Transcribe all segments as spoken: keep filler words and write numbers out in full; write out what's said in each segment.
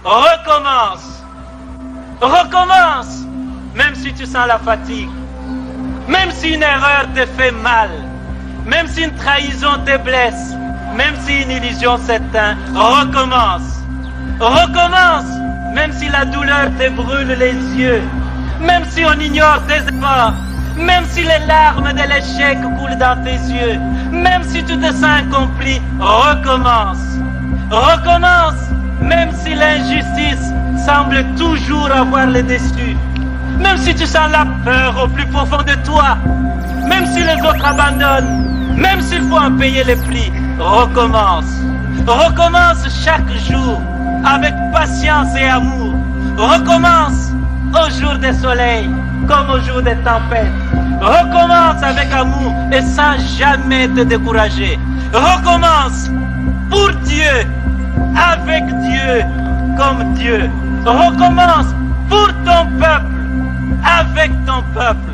Recommence. Recommence. Même si tu sens la fatigue. Même si une erreur te fait mal. Même si une trahison te blesse. Même si une illusion s'éteint. Recommence. Recommence. Même si la douleur te brûle les yeux. Même si on ignore tes efforts. Même si les larmes de l'échec coulent dans tes yeux. Même si tu te sens incompris. Recommence. Recommence. Même si l'injustice semble toujours avoir le dessus. Même si tu sens la peur au plus profond de toi. Même si les autres abandonnent. Même s'il faut en payer le prix. Recommence. Recommence chaque jour avec patience et amour. Recommence au jour de soleil comme au jour de tempête. Recommence avec amour et sans jamais te décourager. Recommence pour Dieu, avec Dieu, comme Dieu. Recommence pour ton peuple, avec ton peuple.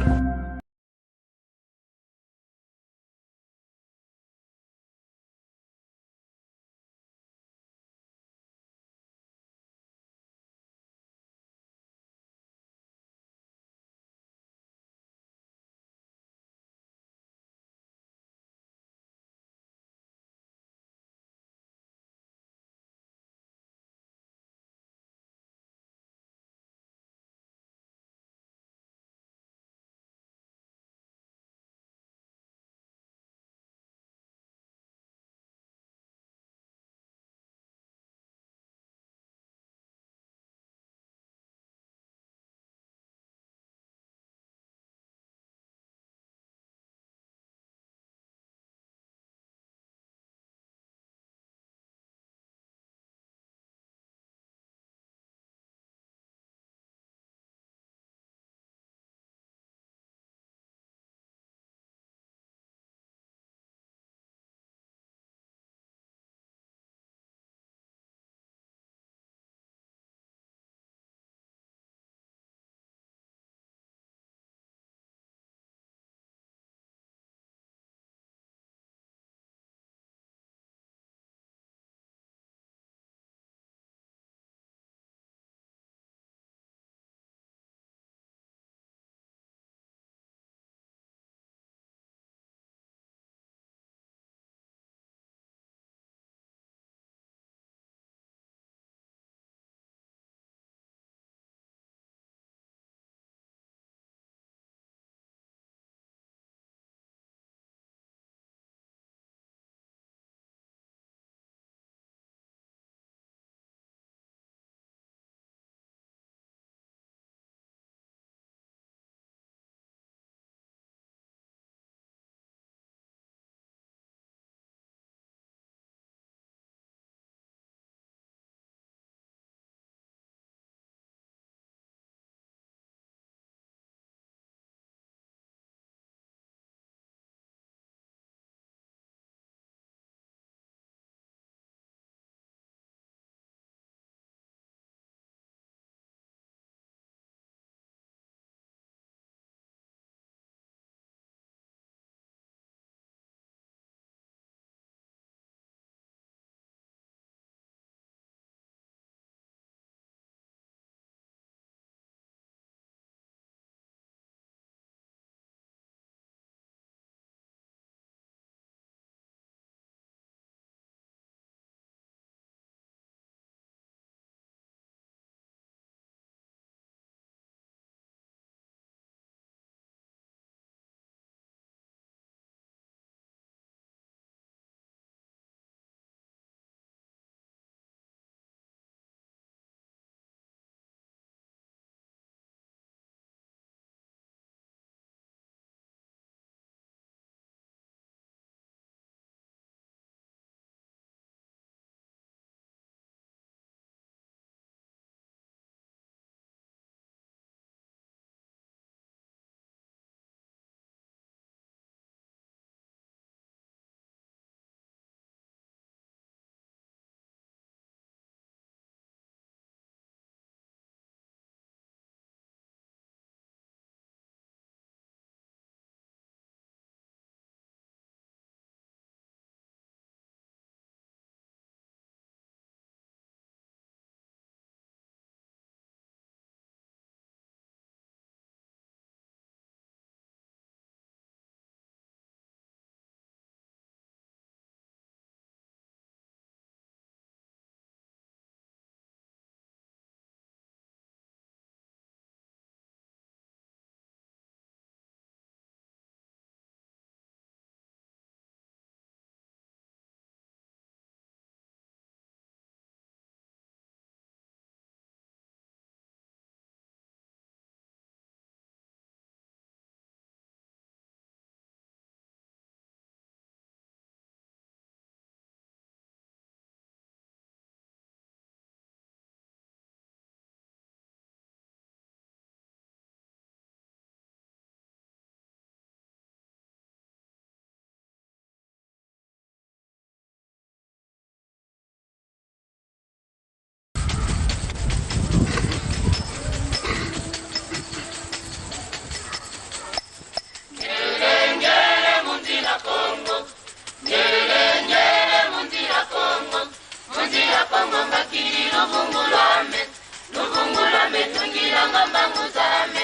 Yangilanga mbangu zame,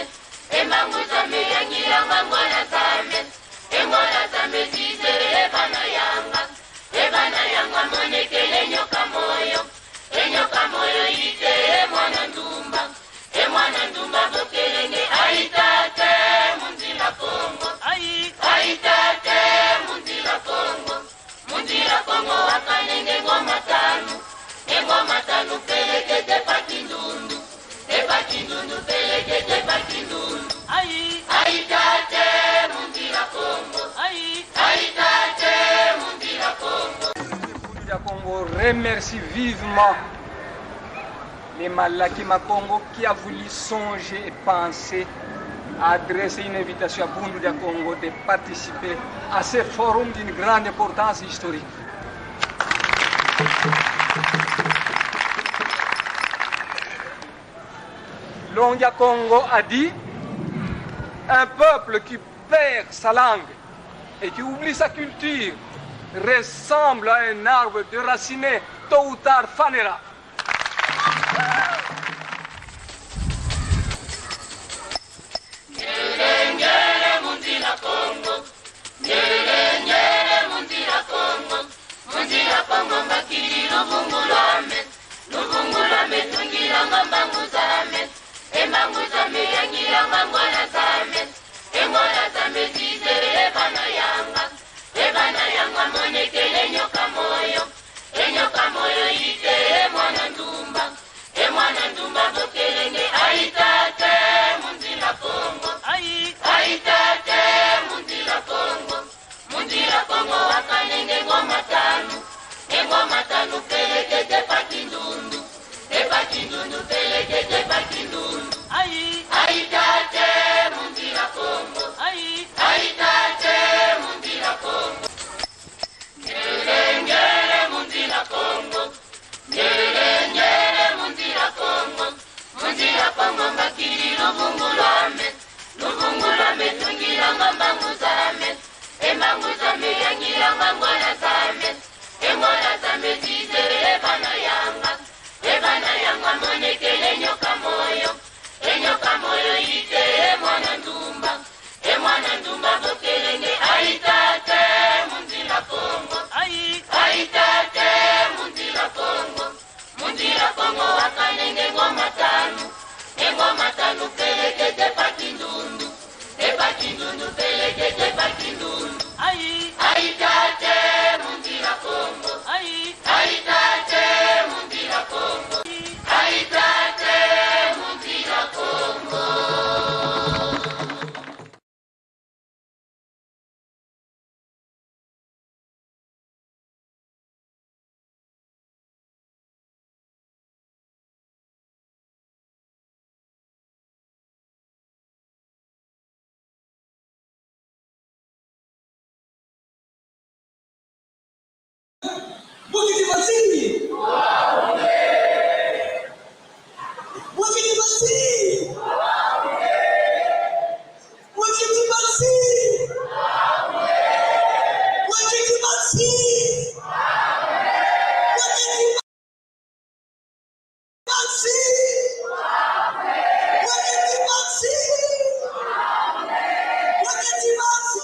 e mbangu zame yangilanga ngolo zame, e ngolo zame zizele e vana yanga, e vana yanga monekele nyoka moyo, e nyoka moyo yitele mwana ndumba, e mwana ndumba vokelenge: Ai tate, mu nzila Kongo. Ai, ai tate, mu nzila Kongo. Mu nzila Kongo wakanenge ngoma tanu, e ngoma tanu pelekete pa Kindundu, e pa Kindundu pelekete pa Kindundu. Ai, ai tate, mu nzila Kongo. Ai, ai tate, mu nzila Kongo. Bundu dia Kongo remercie vivement les Malaki ma Kongo qui a voulu songer et penser à adresser une invitation à Bundu dia Kongo de participer à ce forum d'une grande importance historique. Longi a Kongo a dit: un peuple qui perd sa langue et qui oublie sa culture ressemble à un arbre déraciné, tôt ou tard fanera. Ngelele, ngelele, mu nzila Kongo. Ngelele, ngelele, mu nzila Kongo. Mu nzila Kongo mbakidi luvungu lwame. Luvungu lwame tungilanga mbangu zame. E mbangu zame yangilanga ngolo zame. E ngolo zame zizele e vana yanga. E vana yanga monekele nyoka moyo. E nyoka moyo yitele mwana ndumba. E mwana ndumba vokelenge: Ai tate, mu nzila Kongo. Ai, ai tate, mu nzila Kongo. Mu nzila Kongo wakanenge ngoma tanu. E ngoma tanu pelekete pa Kindundu. E pa Kindundu pelekete pa Kindundu. Ai, ai tate, mu nzila Kongo. Ai, ai tate, mu nzila Kongo. Ngelele, ngelele, mu nzila Kongo. Ngelele, ngelele, mu nzila Kongo. Mu nzila Kongo mbakidi luvungu lwame. Luvungu lwame tungilanga mbangu zame. E mbangu zame yangilanga ngolo zame. E ngolo zame zizele e vana yanga. E vana yanga monekele nyoka moyo. E nyoka moyo yitele mwana ndumba. E mwana ndumba vokelenge: Ai tate, mu nzila Kongo. Ai, ai tate, mu nzila Kongo. Mu nzila Kongo wakanenge ngoma tanu. E ngoma tanu pelekete pa Kindundu. E pa Kindundu pelekete pa Kindundu. Ai, ai tate, mu nzila Kongo. Ai, ai tate, mu nzila Kongo. Ai tate, mu nzila Kongo. Mboki Kibanzi! Mboki Kibanzi! Mboki Kibanzi! Mboki Kibanzi! Mboki Kibanzi! Mboki Kibanzi! Mboki Kibanzi! Mboki Kibanzi!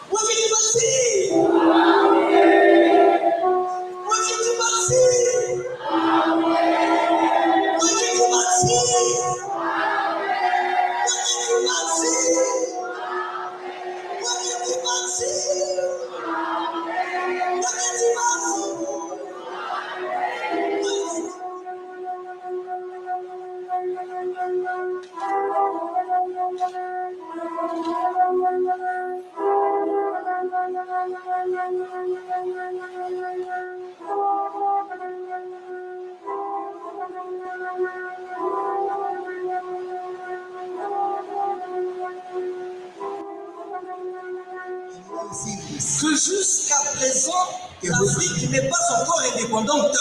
Mboki Kibanzi! Mboki Kibanzi! Mboki Kibanzi! Mboki Kibanzi! Que jusqu'à présent, l'Afrique n'est pas encore indépendante.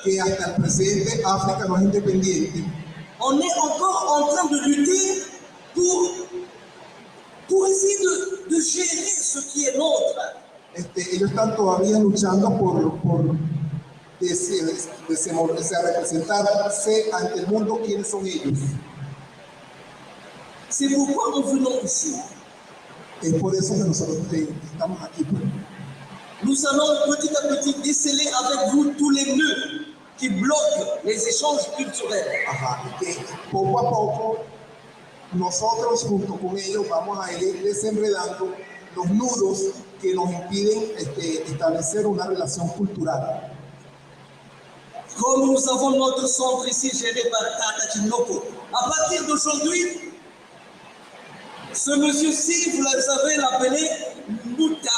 Que hasta el presente África no es independiente. On est encore en train de lutter pour, pour essayer de, de gérer ce qui est nôtre. Este, ellos están todavía luchando por, por, decir, de se, de se representarse ante el mundo quiénes son ellos. C'est pourquoi nous venons ici. Es por eso que nosotros te-, estamos aquí, pues. Nous allons petit à petit déceler avec vous tous les nœuds qui bloquent les échanges culturels. Ajá, y que poco a poco nosotros junto con ellos vamos a ir desenredando los nudos que nos impiden, este, establecer una relación cultural. Comme nous avons notre centre ici géré par Tata Kinoko, à partir d'aujourd'hui, ce monsieur-ci, vous l'avez appelé Mbuta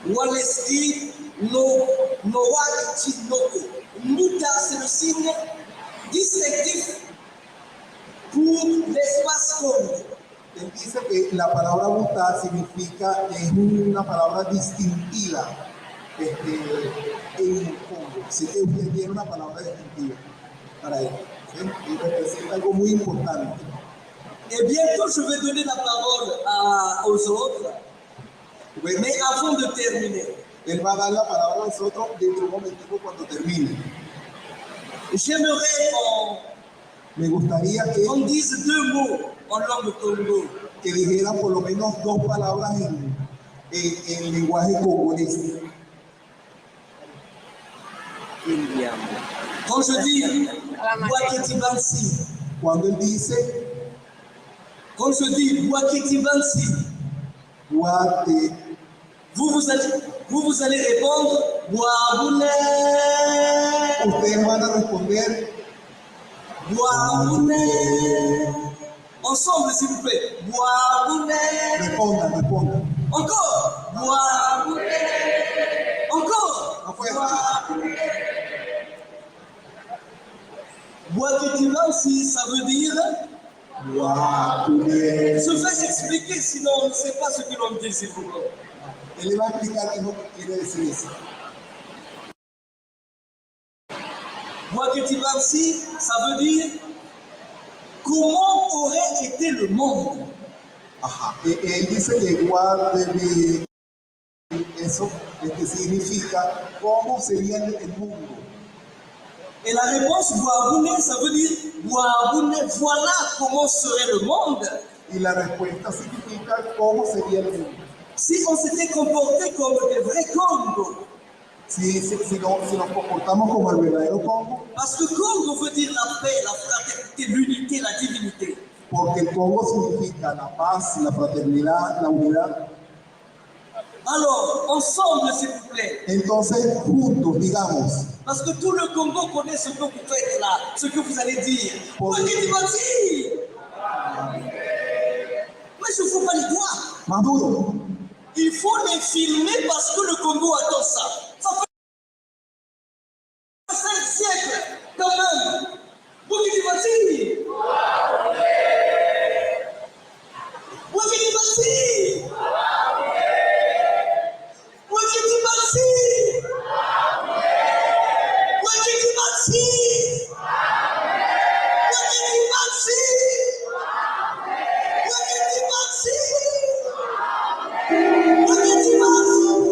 Walesi No-, Noah Kinoko. Mbuta, c'est le signe distinctif pour l'espace Kongo. Él dice que la palabra mbuta significa, es una palabra distintiva, este, en Kongo. Así que usted tiene una palabra distintiva para él, ¿sí? Y representa algo muy importante. Et bientôt, je vais donner la parole à, aux autres. Bueno, mais avant de terminer, él va a dar la palabra a nosotros dentro de un momentico cuando termine. J'aimerais qu'on, me gustaría que, qu'on dise deux mots en langue kongo. Que dijeran por lo menos dos palabras en, en, en lenguaje congolés. Quand je dis, Bwa Keti Bansi. Cuando él dice, quand je dis, Bwa Keti Bansi. Bwa Keti. Vous, vous allez, vous, vous allez répondre, Bwabune. Ustedes van a responder, Bwabune. Ensemble, s'il vous plaît. Bwabune. Respondan, respondan. Encore. Bwabune. Encore. Más fuerte. Bwabune. Bwa Keti Bansi, ça veut dire Bwabune. Je vais expliquer, sinon on ne sait pas ce que l'on dit, s'il vous plaît. Él le va a explicar qué es lo que quiere decir eso. Bwa Keti Bansi, ça veut dire comment aurait été le monde. Ajá. E-, él dice que Bwa Keti Eso, este, significa cómo sería el, el mundo. Et la réponse, Bwabune, ça veut dire, Bwabune, voilà comment serait le monde. Y la respuesta significa cómo sería el mundo. Si on s'était comporté comme des vrais Kongo. Si, si, si no-, si nos comportamos como el verdadero Kongo. Parce que Kongo veut dire la paix, la fraternité, l'unité, la divinité. Porque el Kongo significa la paz, la fraternidad, la unidad. Alors, ensemble, s'il vous plaît. Entonces, juntos, digamos. Parce que tout le Kongo connaît ce que vous faites là, ce que vous allez dire. Por- Bwa Keti Bansi. Mais je vous parle droit. Más duro. Il faut les filmer parce que le Kongo attend ça. Ça fait cinq siècles, quand même. Bwa Keti Bansi. Bwa Keti Bansi. Bwa Keti Bansi. Bwa Keti Bansi. Bwa Keti Bansi.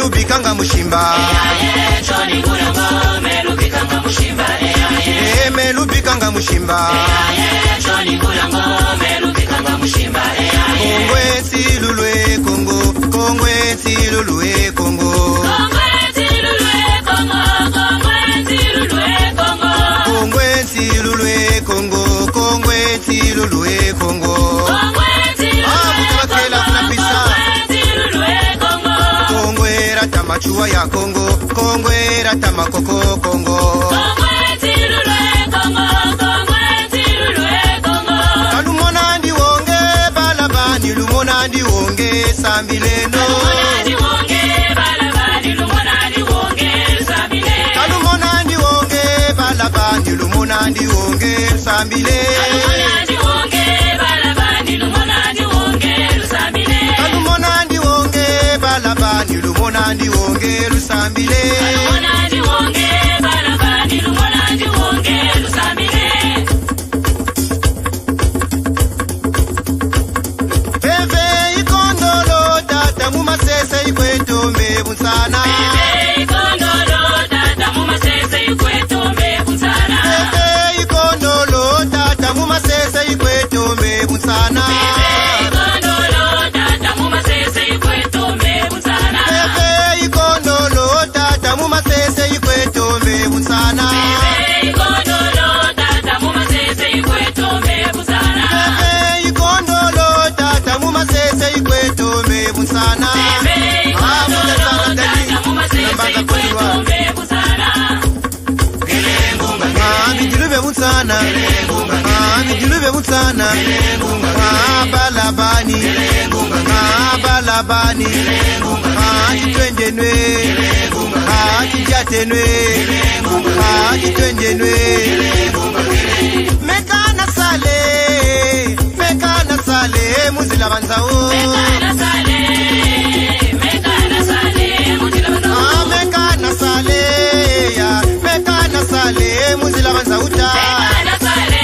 Lubikanga mushimba. Eh, me lubikanga mushimba. Kongo e nsilulu e Kongo, Kongo e nsilulu e Kongo. Kongo e nsilulu e Kongo, Kongo e nsilulu e Kongo. Ah, buta bakela kuna pisa. Kongo e rata matsua ya Kongo, Kongo e rata makoko Kongo. Ka lumona ndiwonge, bala bani, lumona ndiwonge, sambileno. Ka lumona ndiwonge, bala bani, lumona ndiwonge, sambile. Ka lumona ndiwonge, bala bani, lumona ndiwonge, lusambile. Veve ikondolo, tata mu masese ikweto mbe bunsana. Veve ikondolo, tata mu masese ikweto mbe bunsana. Veve ikondolo, tata mu masese ikweto mbe bunsana. Veve ikondolo, tata mu masese ikweto mbe bunsana. Veve ikondolo, tata mu masese ikweto mbe bunsana. Veve ikondolo, tata mu masese ikweto mbe bunsana. Veve ikondolo, tata mu masese ikweto mbe bunsana. Veve ikondolo, tata mu masese ikweto mbe bunsana. Ah, buta zala dadi. Na mbaza kutulwa. Ah, bidilu bia bunsana. Ah, bidilu bia bunsana. Ah, bala bani. Ah, bala bani. Ah, kitwende nwe. Ah, kidiate nwe. Ah, kitwende nwe. Meka na sale. Meka na sale, mu nzila banza o. Meka na sale, meka na sale, mu nzila banza o. Ah, meka na sale, ya. Meka na sale, mu nzila banza uta. Meka na sale.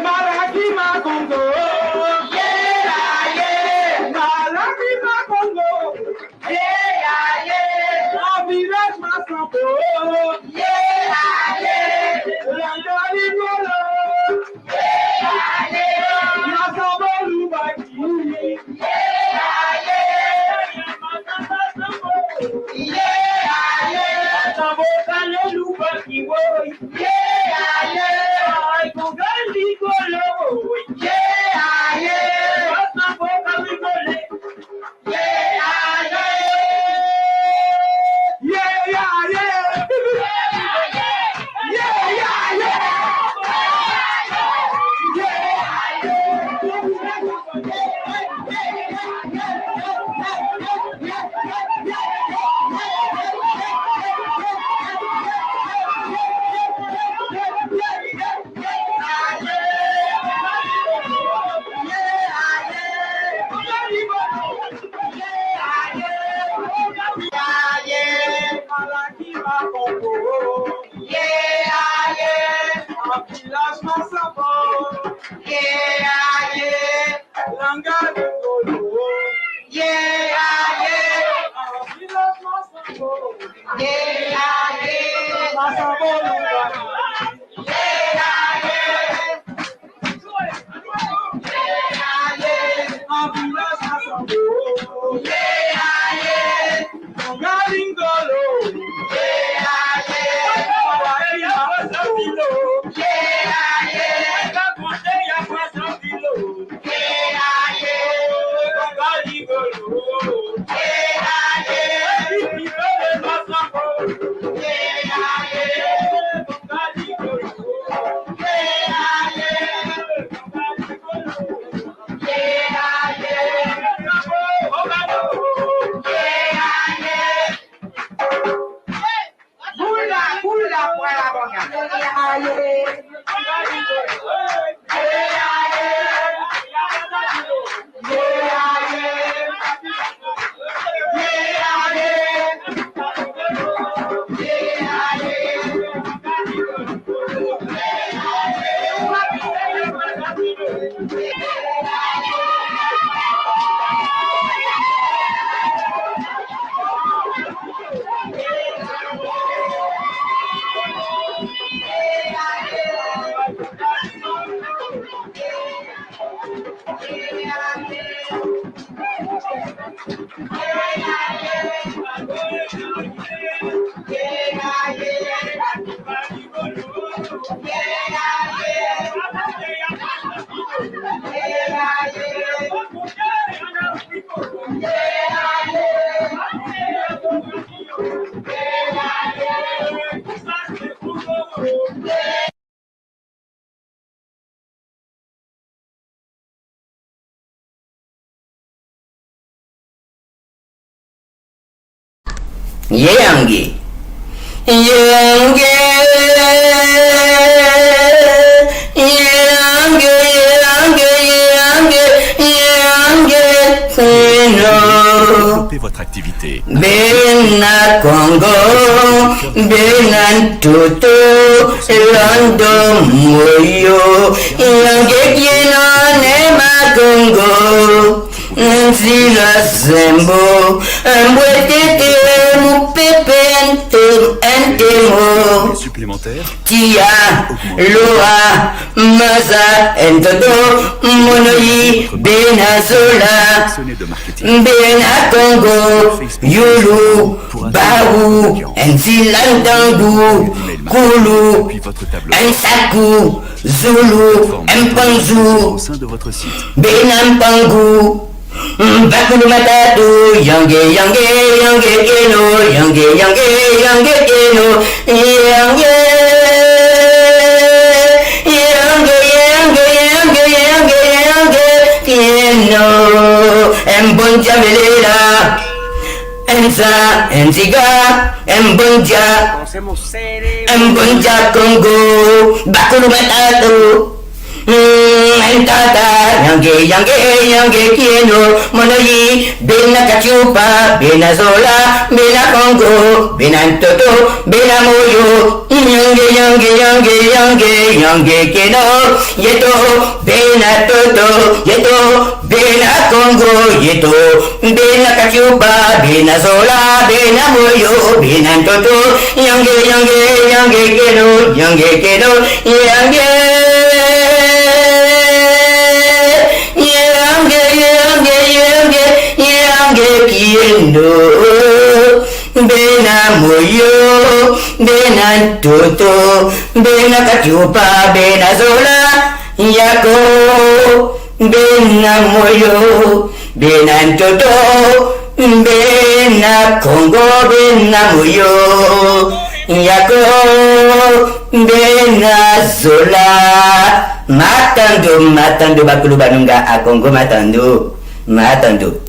Malaki ma Kongo. Yeah, yeah. Malaki ma Kongo. Yeah, yeah. Ma village ma sambo. Yeah, yeah. Landa likolo. Yeah, yeah. Ma sambo lubaki. Ye yange. Yange, yange, yange, yange, yange, sino. Développez votre activité. Bena Kongo, bena ntoto, landa moyo, yange kieno Ne Makongo. Nzila zembo, mbwetete, mupepe, nte-, ntemo. Supplémentaire. Tiya, loa, maza, ntoto, mono yi, bena zola. Bena Kongo, yulu, bawu, nzila ntangu, kulu, nsaku, zulu, mpanzu. Bena Mpangu, bakulu matatu, yange, yange, yange kieno, yange, yange, yange kieno, yange, yange, yange, yange, yange, yange kieno, mbondia velela, nza, nziga, mbondia, mbondia Kongo, bakulu matatu. Mm, tata, yange, yange, yange kieno, mono yi, bena Kachupa, bena Zola, bena Kongo, bena ntoto, bena moyo. Yange, yange, yange, yange, yange kieno, yeto, bena ntoto, yeto, bena Kongo, yeto, bena Kachupa, bena Zola, bena moyo, bena ntoto, yange, yange, yange kieno, yange kieno, yange, yange, yange, yange, yange kieno, bena moyo, bena ntoto, bena Kachupa, bena Zola, yako, bena moyo, bena ntoto, bena Kongo, bena moyo, yako, bena Zola. Matandu, matandu, bakulu banunga a Kongo, matandu, matandu.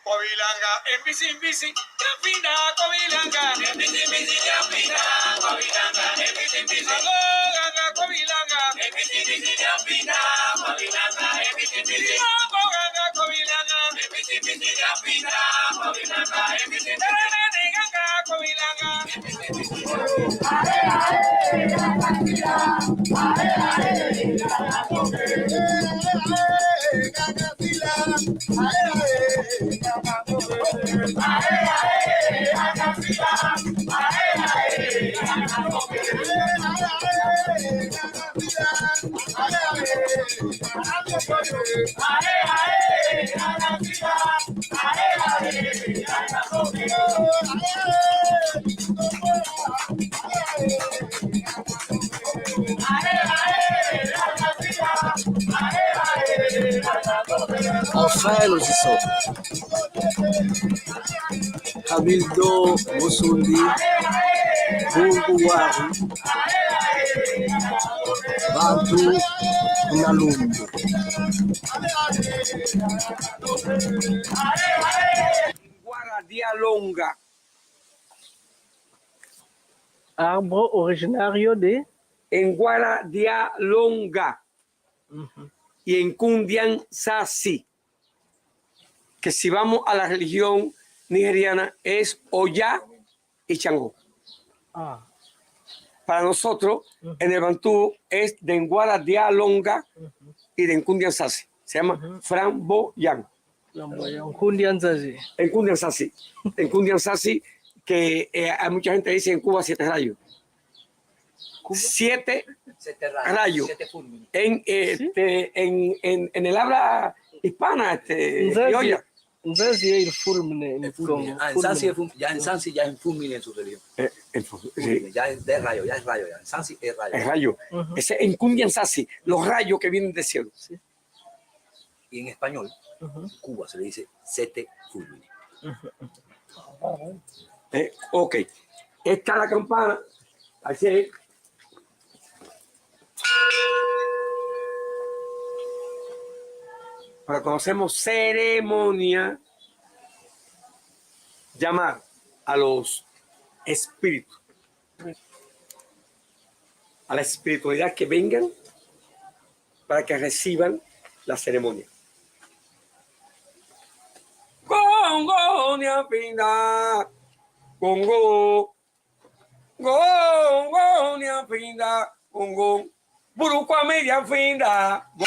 Kowilanga, e mbisi mbisi, ya mfina, kowilanga. E mbisi mbisi, ya mfina, kowilanga. E mbisi mbisi, ya mfina, kowilanga. E mbisi mbisi, ya mfina, kowilanga. E mbisi mbisi, ya mfina, kowilanga. E mbisi mbisi, ya mfina, kowilanga. Enfin, nous y sommes. Cabildo, Moussouli, Bungu Wari, Atu na Lumbu. Nguara dia Longa. Arbre originario de? Nguara dia Longa. Mhm. Y en Kundian Sasi, que si vamos a la religión nigeriana es Oya y Changó. Ah. Para nosotros, ujú, en el bantú es de Nguara dia Longa, ujú, y de Nkundian Sasi. Se llama, ujú, Framboyan. Framboyan. Nkundian Sasi. Nkundian Sasi. Nkundian Sasi, que, eh, hay mucha gente dice en Cuba siete rayos. ¿Cuba? Siete rayos. Siete rayos. Siete fúlmenes. En, eh, ¿sí? Este, en, en, en el habla hispana, este, criolla. Nzansi ye fúlmene en Congo. Fúlmene. Ah, en Nzansi fúlmene. Fúlmene, ya en Nzansi ya es fúlmene en su religión. Eh, en fu-, sí. Fúlmene, ya es de rayo, ya es rayo, ya. En Nzansi es rayo. Es rayo. Ujú. Ese es Nkundian Sasi, los rayos que vienen del cielo. Sí. Y en español, ujú, Cuba se le dice sete fúlmene. Ujú. Eh, ok. Esta es la campana. Así es. Pero conocemos ceremonia, llamar a los espíritus, a la espiritualidad que vengan para que reciban la ceremonia. Kongo ni afinda, Kongo. Kongo ni afinda, Kongo. Buru kwa media finda, Kongo.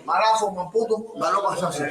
Marazo, Maputo, Galopa, Sasa.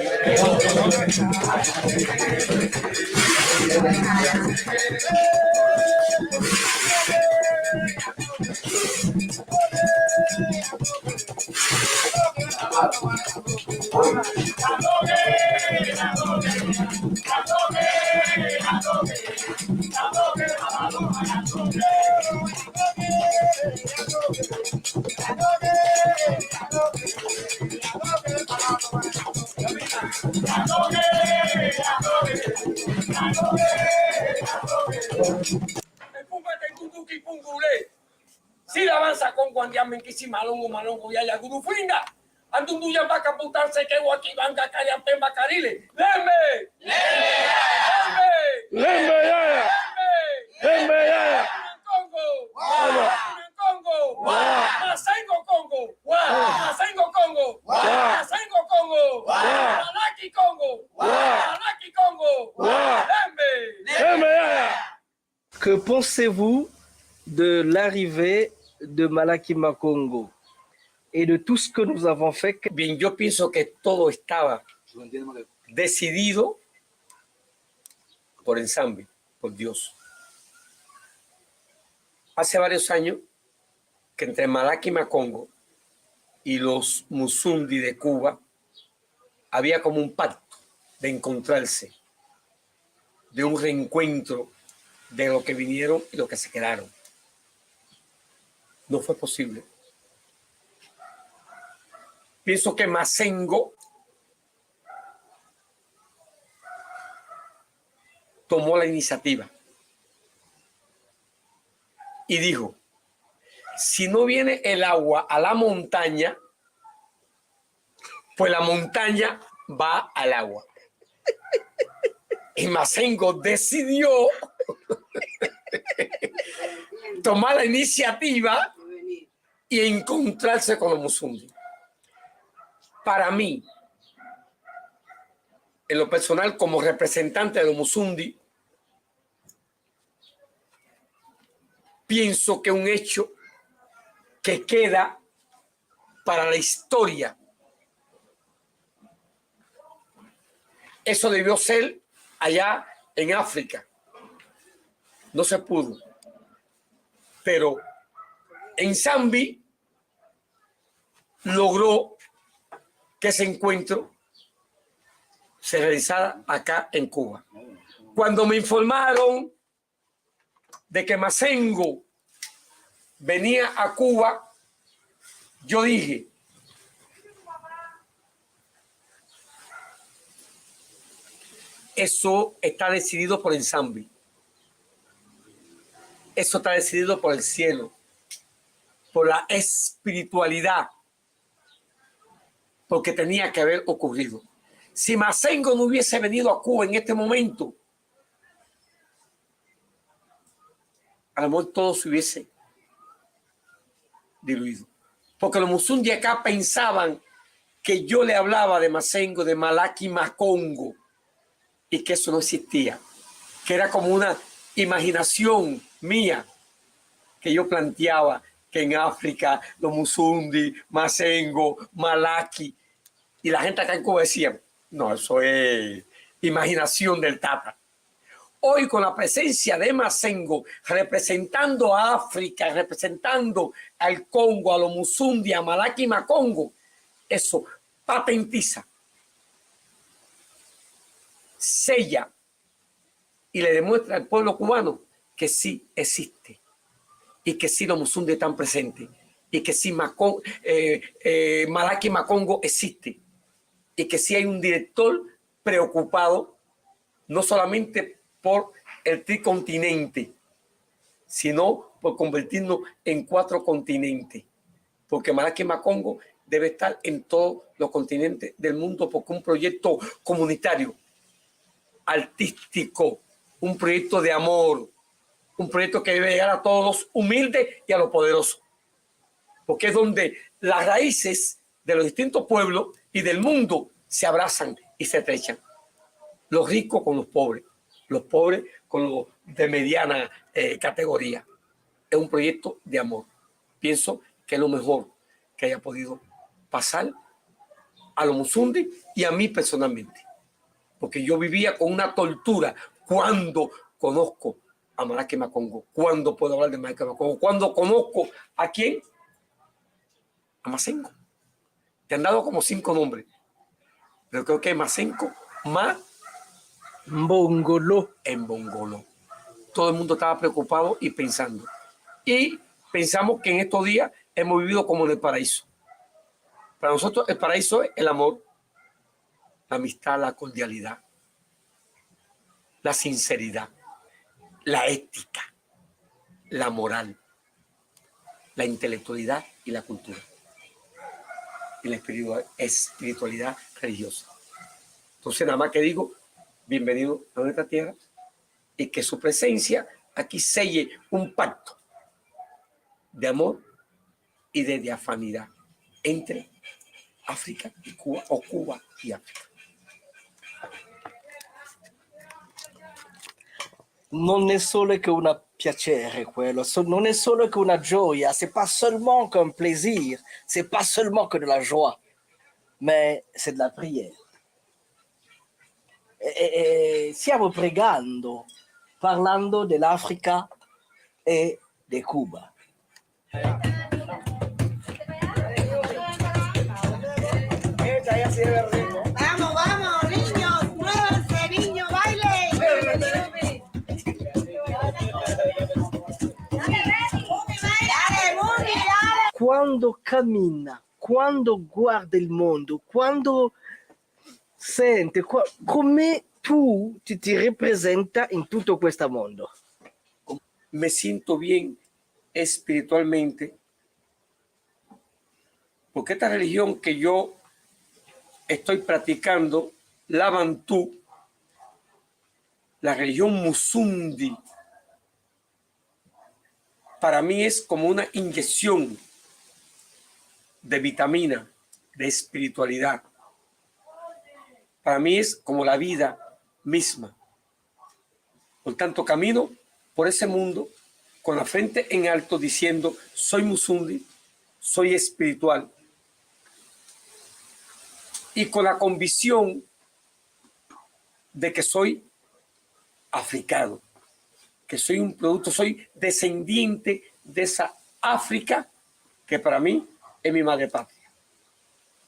Sila bansa Kongo andi ame nkisi malongo, malongo yaya guru finda. Andundu ya baka buta nseke wa kibanga kaya mpemba karile. Lembe! Lembe yaya! Lembe yaya! Lembe yaya! Kongo! Wa! Kongo! Wa! Masengo Kongo! Wa! Masengo Kongo! Wa! Masengo Kongo! Wa! Malaki Kongo! Wa! Malaki Kongo! Wa! Lembe! Lembe yaya! Que pensez-vous de l'arrivée de Malaki Makongo et de tout ce que nous avons fait? Bien, yo pienso que todo estaba decidido por Nzambi, por Dios. Hace varios años que entre Malaki Makongo y los Musundi de Cuba había como un pacto de encontrarse, de un reencuentro de los que vinieron y los que se quedaron. No fue posible. Pienso que Masengo tomó la iniciativa y dijo: "Si no viene el agua a la montaña, pues la montaña va al agua". Y Masengo decidió tomar la iniciativa y encontrarse con los Musundi. Para mí, en lo personal, como representante de los Musundi, pienso que un hecho que queda para la historia. Eso debió ser allá en África. No se pudo. Pero Nzambi logró que ese encuentro se realizara acá en Cuba. Cuando me informaron de que Masengo venía a Cuba, yo dije: "Eso está decidido por Nzambi. Eso está decidido por el cielo, por la espiritualidad, porque tenía que haber ocurrido". Si Masengo no hubiese venido a Cuba en este momento, a lo mejor todo se hubiese diluido. Porque los Musundi acá pensaban que yo le hablaba de Masengo, de Malaki Makongo, y que eso no existía, que era como una imaginación mía, que yo planteaba que en África los Musundi, Masengo, Malaki, y la gente acá en Cuba decía: "No, eso es imaginación del Tata". Hoy, con la presencia de Masengo representando a África, representando al Congo, a los Musundi, a Malaki Makongo, eso patentiza, sella y le demuestra al pueblo cubano que sí existe y que sí los Musundi están presentes y que sí Maco-, eh, eh, Malaki Makongo existe y que sí hay un director preocupado no solamente por el tricontinente, sino por convertirnos en cuatro continentes. Porque Malaki Makongo debe estar en todos los continentes del mundo, porque un proyecto comunitario, artístico, un proyecto de amor, un proyecto que debe llegar a todos los humildes y a los poderosos, porque es donde las raíces de los distintos pueblos y del mundo se abrazan y se estrechan. Los ricos con los pobres, los pobres con los de mediana, eh, categoría. Es un proyecto de amor. Pienso que es lo mejor que haya podido pasar a los Musundi y a mí personalmente. Porque yo vivía con una tortura cuando conozco a Malaki Makongo, cuando puedo hablar de Malaki Makongo, cuando conozco a quién, a Masengo. Te han dado como cinco nombres, pero creo que Masengo, Ma, Mbongolo. Mbongolo. Todo el mundo estaba preocupado y pensando. Y pensamos que en estos días hemos vivido como en el paraíso. Para nosotros el paraíso es el amor, la amistad, la cordialidad, la sinceridad, la ética, la moral, la intelectualidad y la cultura, y la espiritua-, espiritualidad religiosa. Entonces, nada más que digo, bienvenido a nuestra tierra, y que su presencia aquí selle un pacto de amor y de diafanidad entre África y Cuba, o Cuba y África. Non è solo che un piacere quello, so-, non è solo che una gioia, c'est pas seulement qu'un plaisir, c'est pas seulement que de la joie, mais c'est de la prière. E, e, e stiamo pregando, parlando dell'Africa e di Cuba. Vamos, vamos, niños, muévanse, niños, bailen. Dale, Muni, dale. Quando cammina, quando guarda il mondo, quando sente, qua-, come tu ti, ti ripresenta in tutto questo mondo? Me siento bien espiritualmente, porque esta religión que yo estoy practicando, la Bantú, la religión Musundi, para mí es como una inyección de vitamina, de espiritualidad. Para mí es como la vida misma. Por tanto, camino por ese mundo con la frente en alto diciendo: "Soy Musundi, soy espiritual". Y con la convicción de que soy africano, que soy un producto, soy descendiente de esa África que para mí es mi madre patria.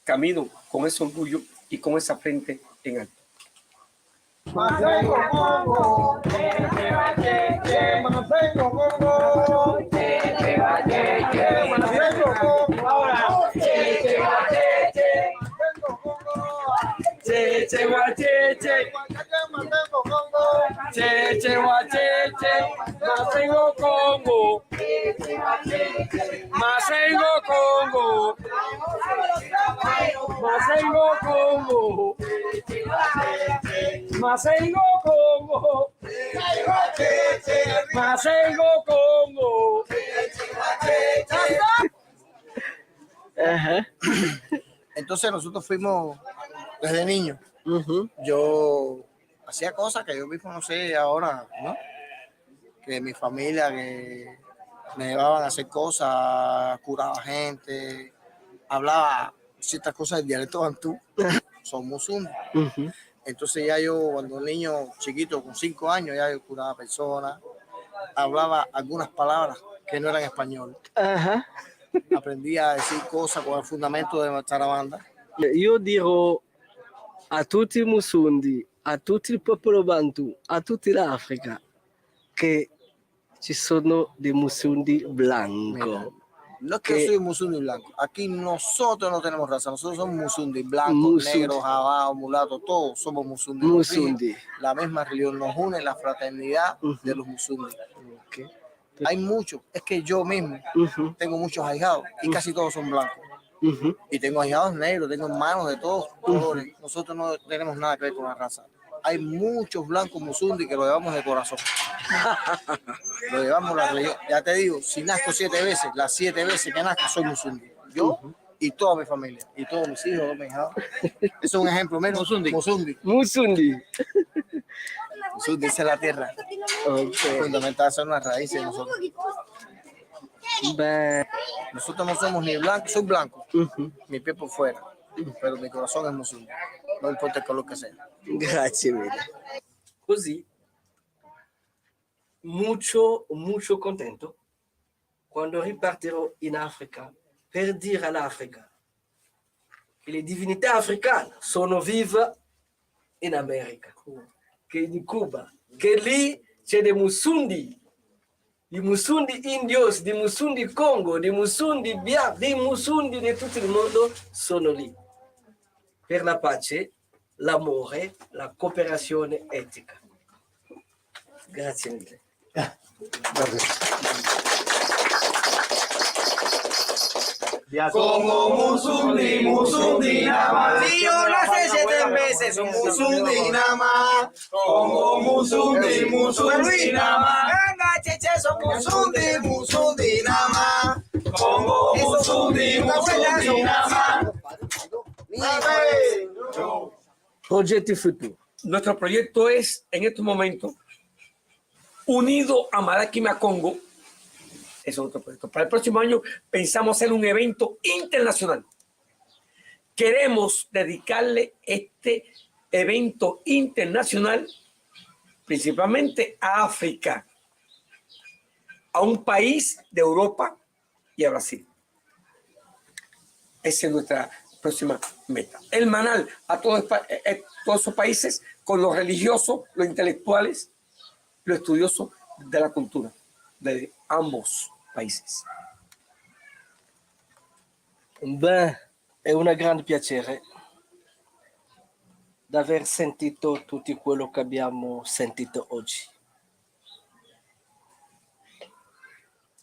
Camino con ese orgullo y con esa frente en alto. Masengo Kongo, Masengo Kongo, Masengo Kongo. Ahora. Che, che, wa, che, che. Che, che, wa, che, che. Masengo Kongo. Masengo Kongo. Masengo Kongo. Masengo Kongo. Masengo Kongo. Ajá. Entonces nosotros fuimos desde niño. Ujú. Yo hacía cosas que yo mismo no sé ahora, ¿no? Que mi familia, que me llevaban a hacer cosas, curaba gente, hablaba ciertas cosas en dialecto bantú, son musundi. Ujú. Entonces ya yo, cuando un niño chiquito, con cinco años, ya yo curaba personas, hablaba algunas palabras que no eran español. Ajá. Aprendí a decir cosas con el fundamento de nuestra banda. Io dirò a tutti i musundi, a tutti il popolo bantu, a tutta l'Africa, che ci sono dei musundi blanco. Mira, no es que soy musundi blanco. Aquí nosotros no tenemos raza. Nosotros somos musundi, blanco, negro, jabao, mulato, todos somos musundi. Musundi. La misma religión nos une, la fraternidad de los musundi. Ok. Hay muchos. Es que yo mismo tengo muchos ahijados y casi todos son blancos. Ujú. Y tengo ahijados negros, tengo hermanos de todos colores. Nosotros no tenemos nada que ver con la raza. Hay muchos blancos musundi que lo llevamos de corazón. Lo llevamos la religión. Ya te digo, si nazco siete veces, las siete veces que nazco soy musundi. Yo y toda mi familia, y todos mis hijos, mis ahijados. Es un ejemplo, mira. Musundi. Musundi. Musundi. Musundi, esa es la tierra. Ok. Fundamental, son las raíces de nosotros. Nosotros no somos ni blancos, soy blanco, mi piel por fuera, pero mi corazón es musundi. No importa el color que sea. Grazie mille. Così, mucho, mucho contento quando ripartirò in Africa per dire all'Africa che le divinità africane sono vive in America, che in Cuba, che lì c'è dei musundi, di musundi indios, di musundi Kongo, di musundi Bia, di musundi di tutto il mondo sono lì per la pace, l'amore, la cooperazione etica. Grazie mille. Kongo musundi, musundi nanga. Io la se se tembese, son musundi nanga. Kongo musundi, musundi nanga. Ganga cheche son musundi, musundi nanga. Kongo musundi, musundi nanga. Proyecto futuro. Nuestro proyecto es, en estos momentos, unido a Malaky Ma Kongo, es otro proyecto. Para el próximo año pensamos hacer un evento internacional. Queremos dedicarle este evento internacional principalmente a África, a un país de Europa y a Brasil. Esa es nuestra próxima meta. Hermanar a todos, eh, eh, todos esos países con los religiosos, los intelectuales, los estudiosos de la cultura de ambos países. Ben, è un grande piacere d'aver sentito tutto quello che abbiamo sentito oggi.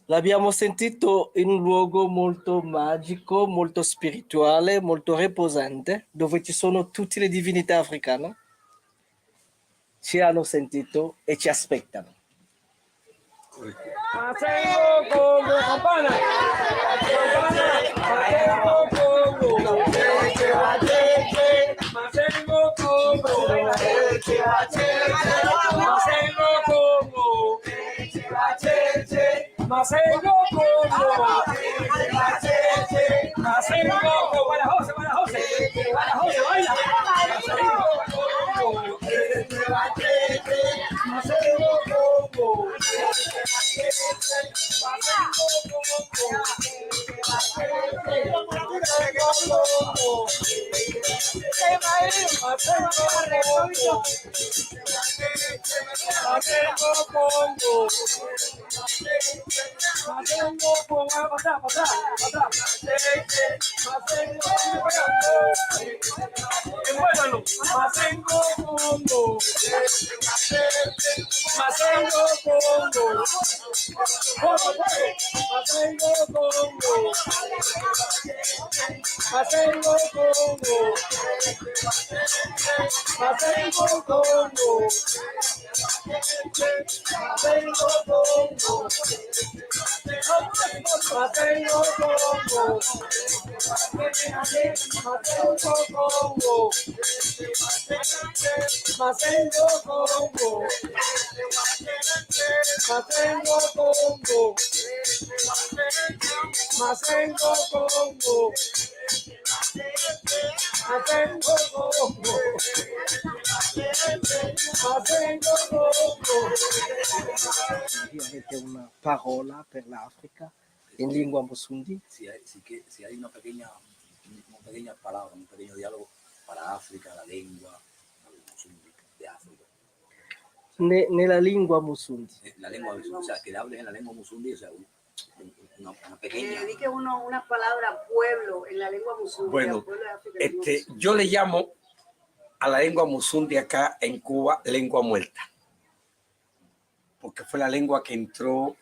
L'abbiamo sentito in un luogo molto magico, molto spirituale, molto riposante, dove ci sono tutte le divinità africane. Ci hanno sentito e ci aspettano. Masengo Kongo, campana. Masengo Kongo. Masengo Kongo. Masengo Kongo. Masengo Kongo. Masengo Kongo. Wala hose, wala hose. Wala hose, wala. Masengo Kongo. Masengo Kongo. Kongo. Masengo Kongo. Masengo Kongo. Pasa, pasa, pasa. Masengo Kongo. Masengo Kongo. Masengo Kongo. Masengo Kongo. Masengo Kongo. Masengo Kongo. Masengo Kongo. Masengo Kongo. Masengo Kongo. Masengo Kongo. Masengo Kongo. Masengo Kongo. Masengo Kongo. Masengo Kongo. Avete una parola per l'Africa in lingua Musundi? Si hay, si que, si hay una pequeña, una pequeña palabra, un pequeño diálogo para África, la lengua, la lengua Musundi de África. Ne, ne la lingua Musundi. Eh, la lengua Musundi, o sea, que le hables en la lengua Musundi, o sea, un, un, una, una pequeña. Que le dedique uno una palabra al pueblo en la lengua Musundi, bueno, al pueblo de África, este, lengua Musundi. Yo le llamo a la lengua Musundi acá en Cuba lengua muerta, porque fue la lengua que entró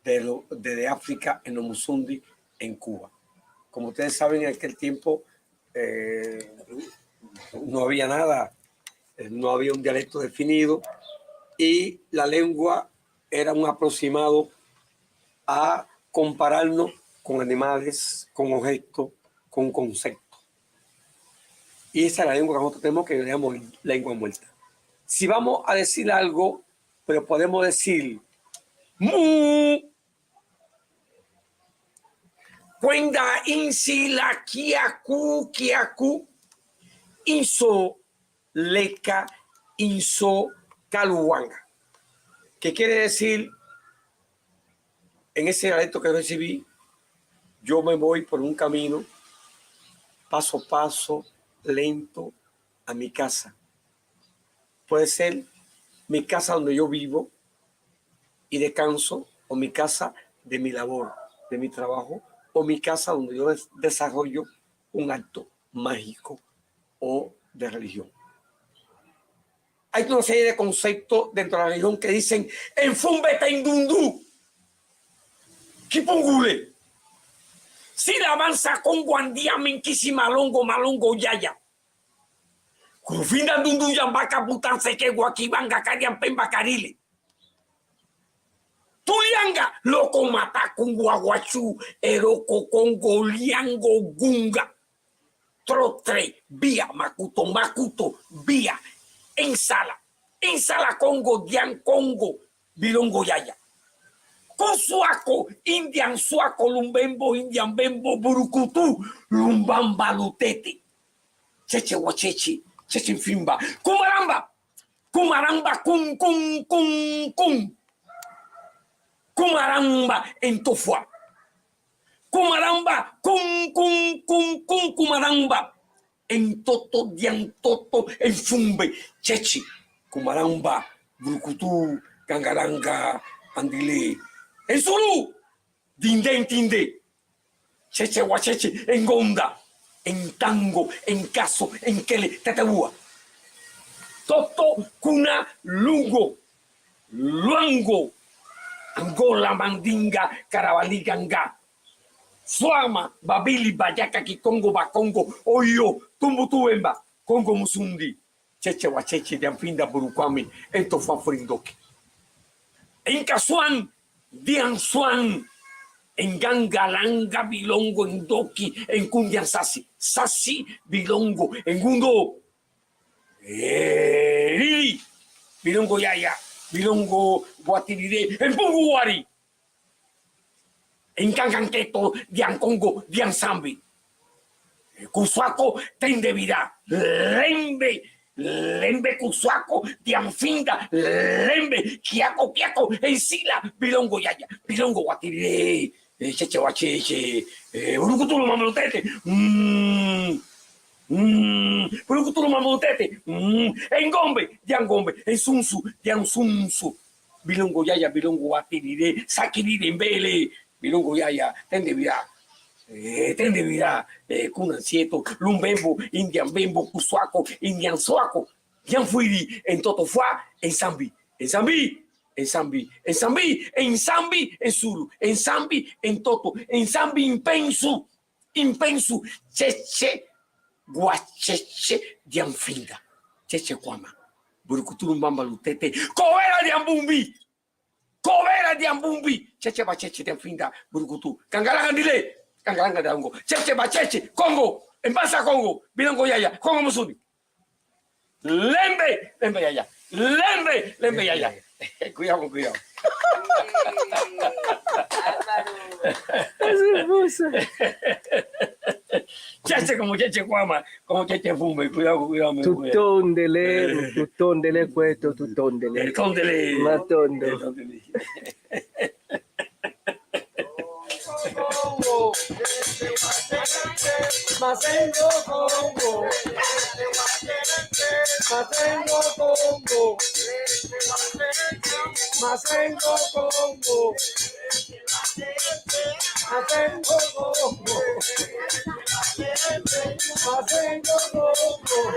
de lo, desde África en los Musundi en Cuba. Como ustedes saben, en aquel tiempo, eh, no había nada, eh, no había un dialecto definido y la lengua era un aproximado a compararnos con animales, con objetos, con conceptos. Y esa es la lengua que nosotros tenemos, que le llamamos lengua muerta. Si vamos a decir algo, pero podemos decir mu, kwenda, insila, kiaku, kiaku, inso, leka, inso, kaluanga. ¿Qué quiere decir? En ese dialecto que recibí, yo me voy por un camino, paso a paso, lento, a mi casa. Puede ser mi casa donde yo vivo y descanso, o mi casa de mi labor, de mi trabajo, o mi casa donde yo des-, desarrollo un acto mágico o de religión. Hay una serie de conceptos dentro de la religión que dicen: "Enfumbe ta ndundu, kipungule. Sila mansa Kongo, andia me nkisi malongo, malongo yaya. Kufinda ndundu ya mbaka, buta nseke, wa kibanga, kadia mpemba, karile. Tulianga, loko mata, kungwa wachu, eroko Kongo, liango gunga. Trotre, bia, makuto, makuto, bia. Ensala, ensala Kongo, dia Nkongo, bilongo yaya. Kuswako, india nswako, lumbembo, india mbembo, burukutu, lumbamba, lutete. Cheche wa cheche, cheche mfimba. Kumaramba, kumaramba, kum, kum, kum, kum. Kumaramba, entofwa. Kumaramba, kum, kum, kum, kum, kumaramba. Entoto, dia ntoto, enfumbe, cheche. Kumaramba, burukutu, kangalanga, andile. Ensulu, dinde, ntinde. Cheche wa cheche, engonda, entango, enkaso, enkele, tataua. Toto, kuna, lungo, luango, Angola, Mandinga, Karawaliganga, Swama, Babili, Badiaka, Kikongo, Bakongo, Oyo, Tumbutu, Wemba, Kongo Musundi. Cheche wa cheche, dia mfinda, buru kwame, ento fwa furi ndoki. Enkaswan, dia nswan, engangalanga, bilongo ndoki, enkundia nsasi, sasi, bilongo, engundo, eh, riri, bilongo yaya, bilongo watirire, empungu wari. Enkanga nketo, dia Nkongo, dia nsambi. Kuswako, tende bida. Lembe, lembe kuswako, dia mfinda. Lembe, kiako, kiako, ensila, bilongo yaya, bilongo watirire. E tchetche wa tchetche. E burukutulu mama lutete. Mm. Mm. Burukutulu mama lutete. Mm. E ngombe, dia ngombe. E nsunsu, dia nsunsu. Bilongo yaya, bilongo wa, telele, sakilile mbele. Bilongo yaya, tende bia. E, tende bia. E, kuna nsi eto, Lumbembo, India Mbembo, Kuswako, India Nswako. Dia mfwiri, e ntoto fwa, e nsambi. E nsambi, e nsambi, e nsambi, e nsambi, e nsulu, e nsambi, e ntoto, e nsambi mpensu, mpensu, tchetche, gwa tchetche, dia mfinda, tchetche kwama, burukutulu mbamba lutete, kowela dia mbumbi, kowela dia mbumbi, tchetche ba tchetche dia mfinda, burukutu, kangalanga ndile, kangalanga dia ngo, tchetche ba tchetche, Kongo, e mbasa Kongo, bilongo yaya, Kongo musuni. Lembe, lembe yaya. Lembe, lembe yaya. Kuya mo, kuya mo. Alvaro. Ezi busa. Tchetche, como tchetche kwama, como tchetche mfumu, kuya mo, kuya mo, kuya mo. Tutondele, tutondele kweto, tutondele. Eh, tondele. Matondo. Eh, tondele. Masengo Kongo. Masengo Kongo. Masengo Kongo. Masengo Kongo. Masengo Kongo. Masengo Kongo.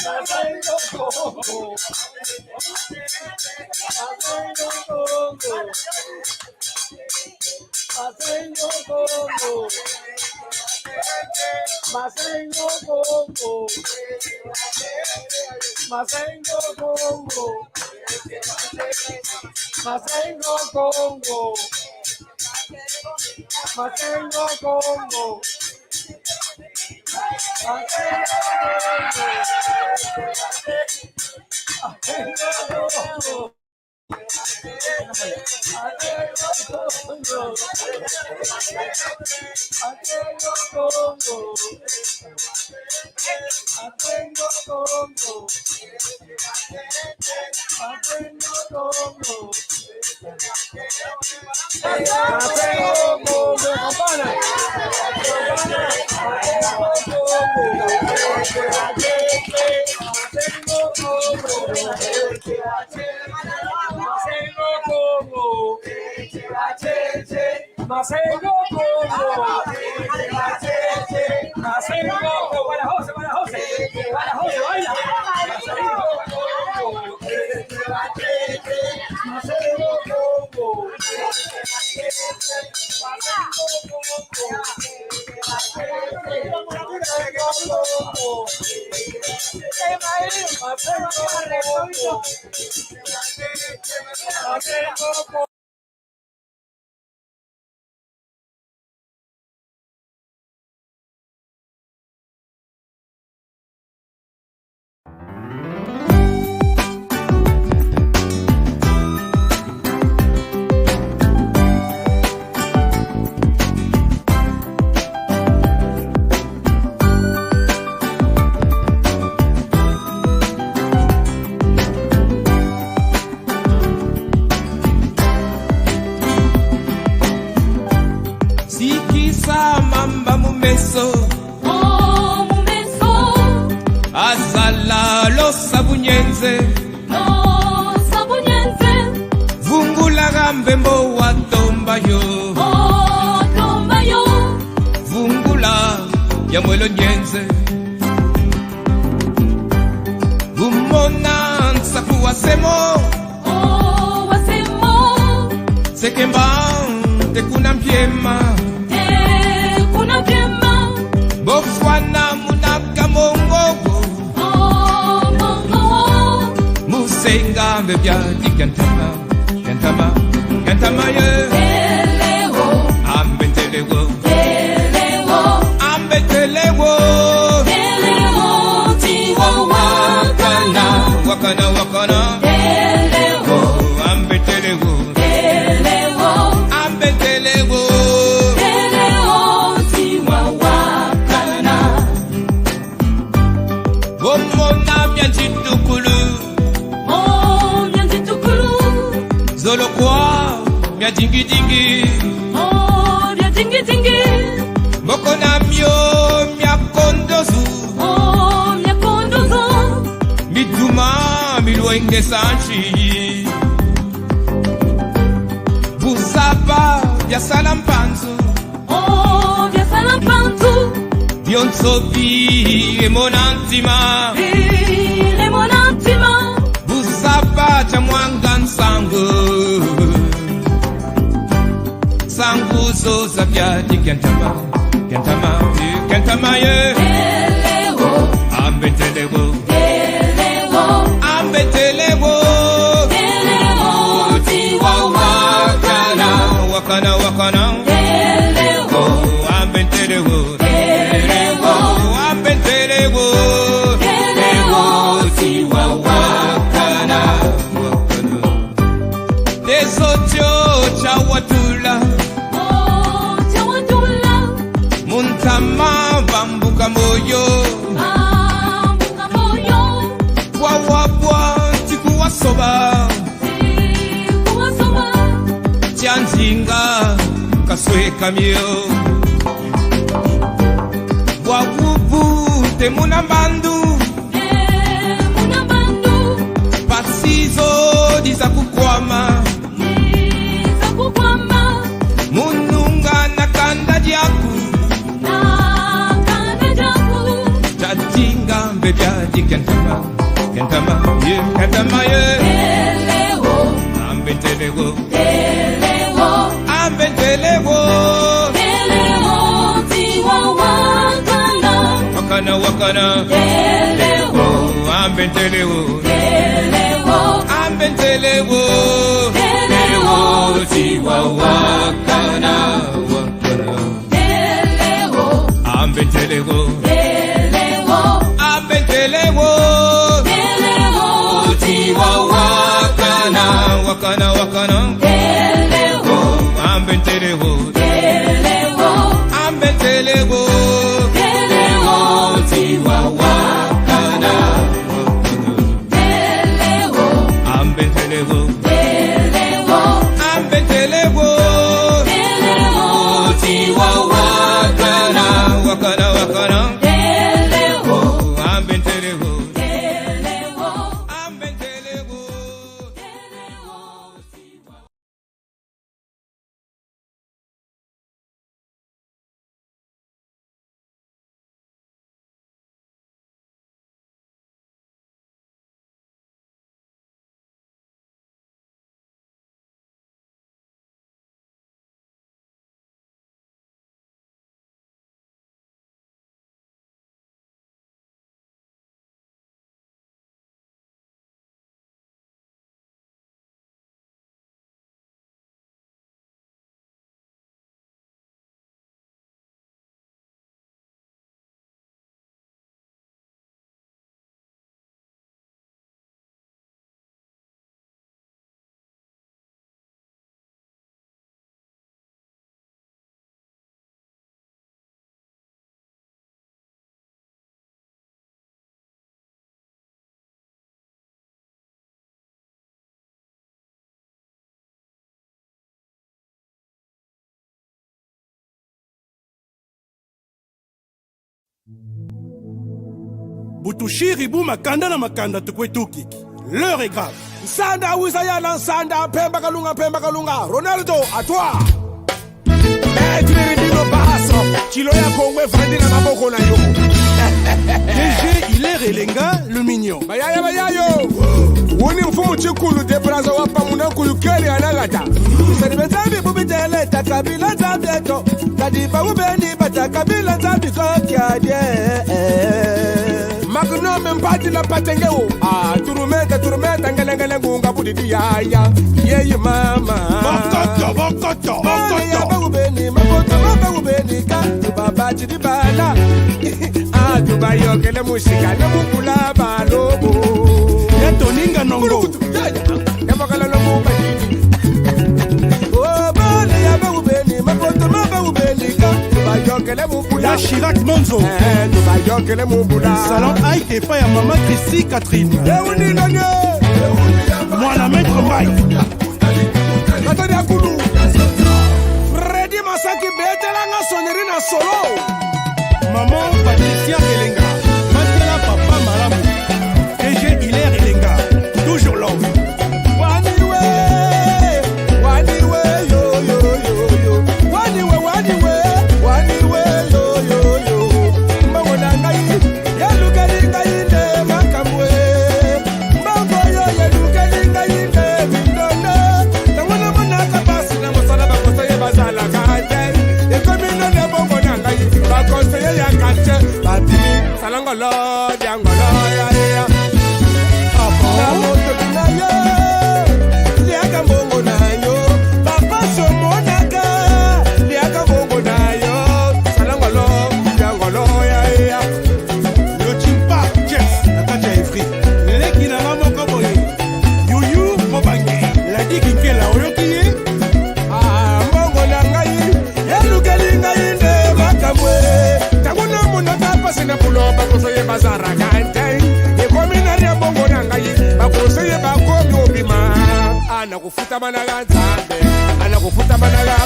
Masengo Kongo. Masengo Kongo. Masengo Kongo. Masengo Kongo. Masengo Kongo. Masengo Kongo. Masengo Kongo. Masengo Kongo. Masengo Kongo. Bala hose, bala hose. Bala hose, bala. Masengo Kongo. Sikisa mamba mu meso. Oh, mu meso. Azala losa bunyenze. Losa bunyenze. Vungula ga mbembo wa tomba yo. Oh, tomba yo. Vungula ya mwelo nyenze. Vumona nsaku wa semo. Oh, wa semo. Sekemba te kuna mpiema. Te kuna mpiema. Bofwana muna kamongo. Oh, mongo. Musenga mbe bia dikantama. Yantama, yantama ye. Tele wo. Ambe tele wo. Tele wo. Ambe tele wo. Tele wo, ti wa wakana. Wakana, wakana. Tele wo. Ambe tele wo. Tele wo. Ambe tele wo. Tele wo, ti wa wakana. Bomona bia nzitukulu. Mo Olokwa mia dingi-dingi. Oh, mia dingi-dingi. Moko na mio mia kondozu. Oh, mia kondozu. Miduma milwengesa nsi. Buzaba bia sala mpanzu. Oh, bia sala mpanzu. Bionso bi emona ntima. Bi emona ntima. Buzaba tia mwanga nsangu. Nsangu zo za biadi kiantama. Kiantama, eh, kiantama, ye. Eleo. Ambentele wo. Eleo. Ambentele wo. Eleo, ti wa wakana. Wakana, wakana. Eleo. Oh, ambentele wo. Eleo. Oh, ambentele wo. Eleo, ti wa wakana. Wakana. Tezo tio tia watula. Oh, tia watula. Mu ntama va mbuka moyo. Ah, mbuka moyo. Bwa wa bwa, tiku wa soba. Tiku wa soba. Tia nzinga, kasweka mio. Bwa wubu, te muna mbandu. Eh, muna mbandu. Mpasi zo di za kukwama. Di za kukwama. Mu nunga na kanda diaku. Na kanda diaku. Tia dinga mbe biadi kiantama. Kiantama, ye, kiantama, ye. Eleo. Ambentele wo. Eleo. Ambentele wo. Eleo, ti wa wakana. Wakana, wakana. Eleo. Ambentele wo. Eleo. Ambentele wo. Eleo, ti wa wakana. Wakana. Eleo. Ambentele wo. Eleo. Ambentele wo. Eleo. Ti wa wakana. Wakana, wakana. Eleo. Ambentele wo. Eleo. Ambentele wo. Eleo. Ti wa wakana. Eleo. Ambentele wo. Eleo. Ambentele wo. Eleo. Ti wa wakana. Wakana, wakana. Eleo. Ambentele wo. Eleo. Ambentele wo. Bu tusiri bu makanda na makanda tukwe tukiki. L'heure est grave. Nsanda wiza yala nsanda, Mpemba Kalunga, Mpemba Kalunga. Ronaldo, à toi. Eh, Tiriri Dino Basso, kilo ya Kongo evandi na maboko na yo. D G Hilaire Elenga, le mignon. Bayaya, bayayo. Wuni mfumu Tshikulu de Brazza wa Pamuna Nkulu kele anagata. Sani be Nzambi bu bitele, ta Kabila Nzambi eto. Kadi bawu beni bata Kabila Nzambi ko kiadie. Magnum mpati la patenge wo. Ah, turumeta, turumeta, ngele, ngele, ngunga budidi yaya. Yeye mama. Bokoto, bokoto, bokoto. Bana ya bawu beni, maboto ma bawu beni ka. Baba chidi bala. Ah, tubayokele musika na mukula balobo. Ya Toninga Nongo. Yabakala na mubadidi. Oh, bana ya bawu beni, maboto ma bawu beni ka. Tubayokele mubula. Ya Chirac Monzo. Eh, tubayokele mubula. Salon Ike epai ya mama Chrissy Catherine. Yewuni nani? Mwana maître Mike. Ngolo, dia ngolo, ya, ya. Na moto na yo, liaka mbongo na yo. Papa somonaka, liaka mbongo na yo. Sala ngolo, dia ngolo, ya, ya. Yo chimpa, Jeff, na kati ya Evry. Leki na nga moko boye. Yuyu Mobange. Ladi Kinkela, oyoki ye? Ah, mbongo na ngai, elukeli ngai nde makambo e. Ntango namonaka mpasi na bulo, bakosoye bazaraka te. Ekomi na ria mbongo na ngai, bakosoye bakomi obima. Ana kufutamana ga Nzambe, ana kufutamana ga.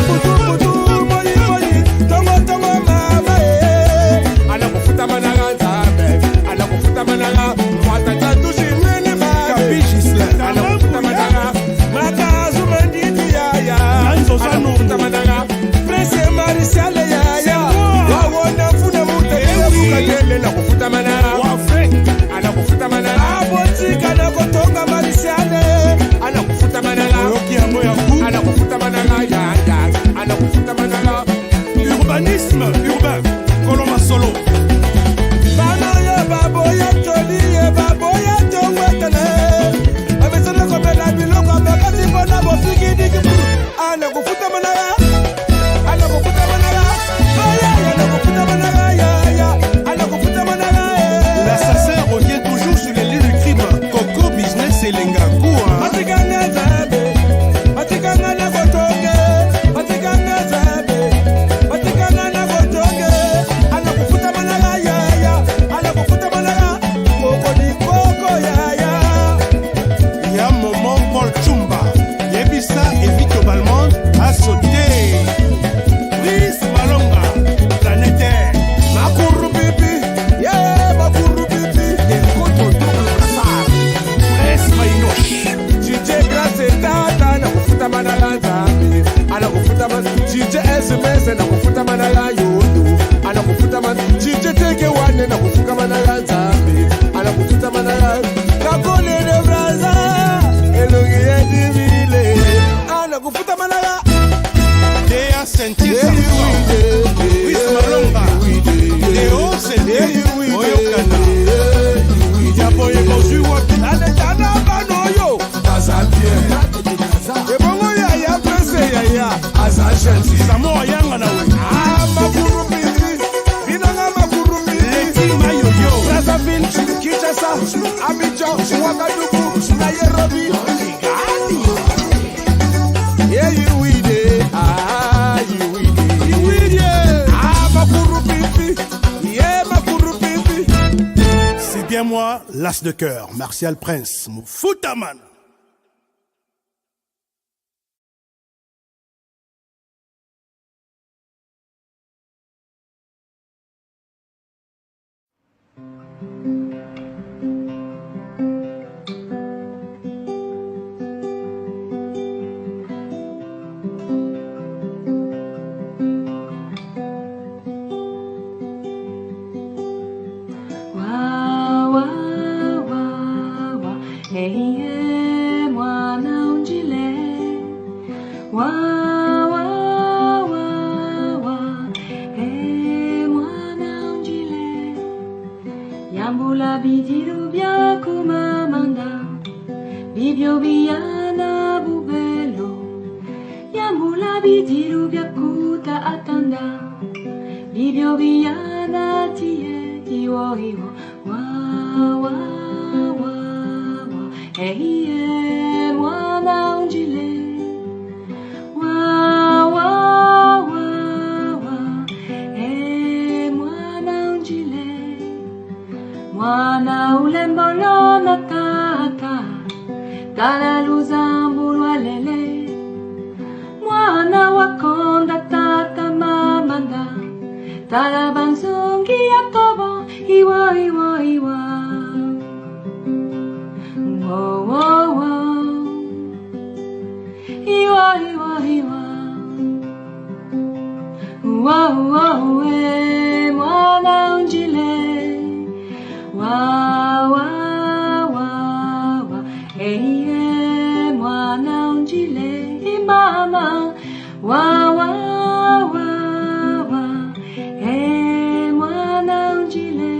Butu, butu, moi, moi, tongo, tongo, mama, eh. Ana kufutamana ga Nzambe, ana kufutamana ga. Mwata tatu zimene ma. Kapi Ghislain. Ana kufutamana ga. Makazu manditi ya, ya. Nanzo. Ana kufutamana ga. Prince Martial ya, ya. C'est moi. Wawo na funa muta. Eh oui. Kukatele na kufutamana ga. Wa vrai. Ana kufutamana ga. Abotika na kotonga Martial. Ana kufutamana ga. Oyoki yango ya ku. Ana kufutamana ga, ya, ya. Ana kufutamana ga. Urbanisme urbain, Kolo Masolo. Bana ye baboya toli ye baboya tongwetele. Bamesana komela biloko bakati mpona bofigidiki. Ana kufutamana ga. Ana kufutamana ga. Aya, ana kufutamana ga, ya, ya. Ana kufutamana ga, eh. L'assassin revient toujours sur les lieux du crime. Coco Business Elenga Kua. Matikanga Nzambe, matikanga na kotonge, matikanga Nzambe, matikanga na kotonge, ana kufutamana ga, ya, ya, ana kufutamana ga, koko ni koko, ya, ya. Ya Momo Paul Chumba, yebisa Evito Balmont, a sauter. Brice Malonga, Planète. Makuru pipi, yeah, makuru pipi. Encontro Double Qatar. Prince Mainoche. D J Grace Tata, ana kufutamana ga Nzambe. Ana kufutamana. D J S M S, ana kufutamana ga Yondo. Ana kufutamana. D J Teke Wane, ana kufutamana ga Nzambe. Ana kufutamana ga. Kakole de Brazza. Elongi ya Divile. Ana kufutamana ga. Dea Sentier Samson, Luis Malonga, Deo Sentier, Oyokana. Ya boye bozwi wapi? Tala, tala bana oyo. Baza bien. Ebongo yaya, prince yaya. Aza jeune. Samoa yanga na we. Ah, makuru pipi. Bina nga makuru pipi. Leti Mayoyo. Brazzaville, Kinshasa, Abidjan, Ouagadougou, Nairobi. Kigali. Yeah, you with it. Ah, you with it. You with it. Ah, makuru pipi. Yeah, makuru pipi. C'est bien moi, l'as de cœur, Martial Prince, Mufutaman. Wa, wa, wa, wa, hey, hey, mwana undjile. Wa, wa, wa, wa, e mwana undjile. Yambula bidilu bia ku mamanda, bibio biana bubelo. Yambula bidilu bia kuta atanda, bibio biana tiye, iwo, iwo. Wa, wa, wa, wa, e, e, mwana undjile. Wa, wa, wa, wa, e, mwana undjile. Mwana ulembolo na tata, tala luzambu lwalele. Mwana wakonda tata mamanda, tala banzongi ya tobo, iwa, iwa, iwa. Wo, wo, wo. Iwa, iwa, iwa. Wa, wa, we, mwana undjile. Wa, wa, wa, wa. Eye, mwana undjile. Imama. Wa, wa, wa, wa. E mwana undjile.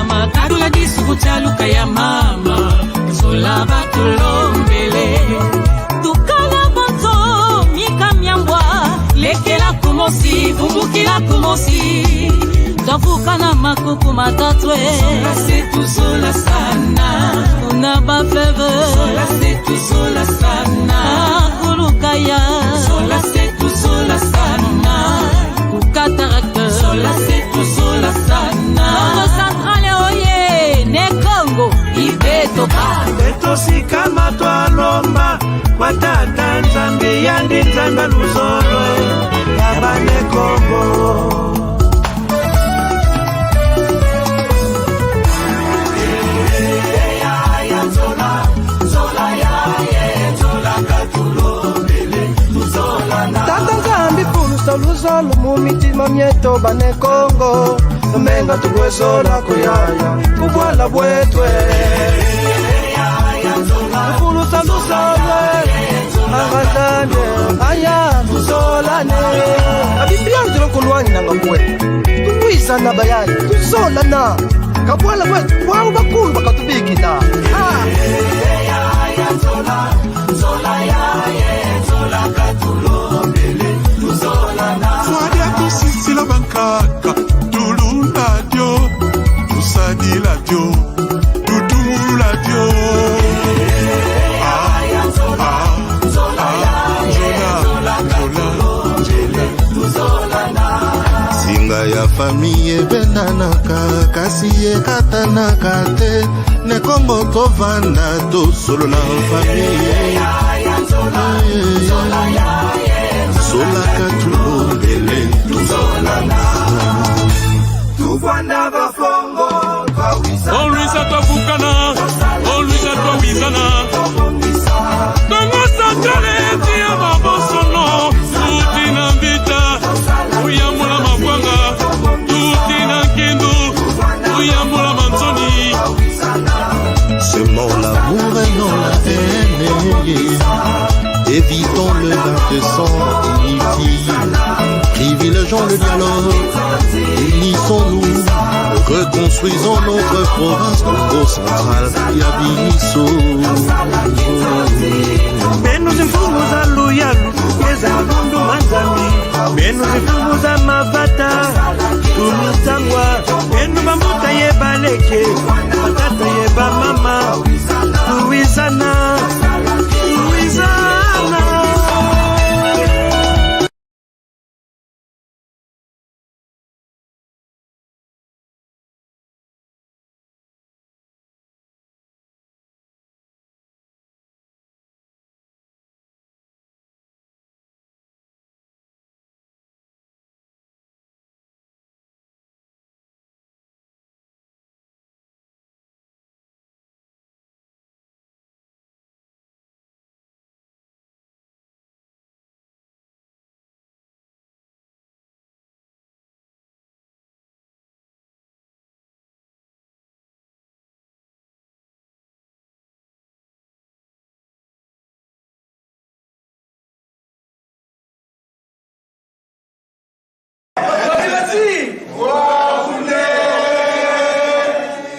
Makatula disuku tia luka ya mama, zola batulombele. Tukala bonso, mika miambwa, lekela kumosi, vumbukila kumosi. Twavukana makuku matatu e. Zola se tuzola sana. Kuna ba fleuve. Zola se tuzola sana. Kulu kaya. Zola se tuzola sana. Ku cataracte. Zola se tuzola sana. Kongo Central oye, Ne Kongo, i beto ba. Beto sikama twalomba kwa Tata Nzambi, yandi Nzambi a luzolo, ya ba Ne Kongo. Tata Nzambi, pulusa luzolo mu mitima mieto ba Ne Kongo. Menga tukwe zola ko yaya, ku bwala bweto e. Pulusa luzolo e, Nganga Nzambi, aya, tuzolane. Abi bianzolo kulwanginanga kwe. Tukwizana bayaya, tuzolana. Ka bwala kwe, bwawu bakulu bakatubikina. Ah. Fwadia tusisila bankaka, tulula dio, tusadila dio, tutumula dio. Ah, ah, ah, nzola, nzola, nzola. Zinga ya famille ebendanaka, kasi ekatanaka te. Ne Kongo tovanda, tosolola famille. Zola ka tulombele, tuzolana. Tuvanda bafongo, twawizana. O Luisa twavukana, o Luisa twawizana. Kongo Central, ti ya mabosono, tuti na mvita, kuyambula mabwanga, tuti na nkindu, kuyambula mansoni. Semons l'amour et non la haine. Évitons le bain de sang inutile. Privilégions le dialogue. Unissons-nous. Reconstruisons notre province Kongo Central. Ya biso. Beno zimfumu za luyalu, ye za mabundu ma Nzambi. Beno zimfumu za mavata, tumisangwa. Beno bambuta ye baleke, batata ye bamama, tuwizana, tuwizana.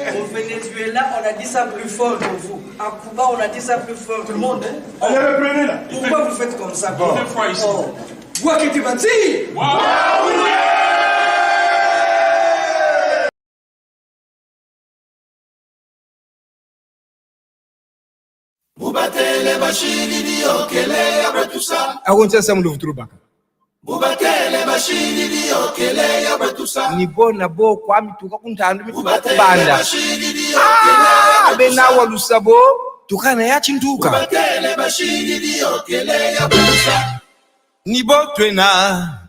Au Venezuela, on a dit ça plus fort que vous. À Cuba, on a dit ça plus fort que vous. Tout le monde, hein ? Allez, reprenez là. Pourquoi vous faites comme ça ? Bon. Deuxième fois ici. Oh. Bwa kiti bati. Bubatele bashididi okele ya bratusa. Akontia samu luvutulu baka. Bubatele bashididi okele ya bratusa. Ni bo na bo kwami tuka ku ntandu mi tuka ku banda. Bubatele bashididi okele ya bratusa. Ah, bena wa lusa bo, tuka na ya kintuka. Bubatele bashididi okele ya bratusa. Ni bo twena.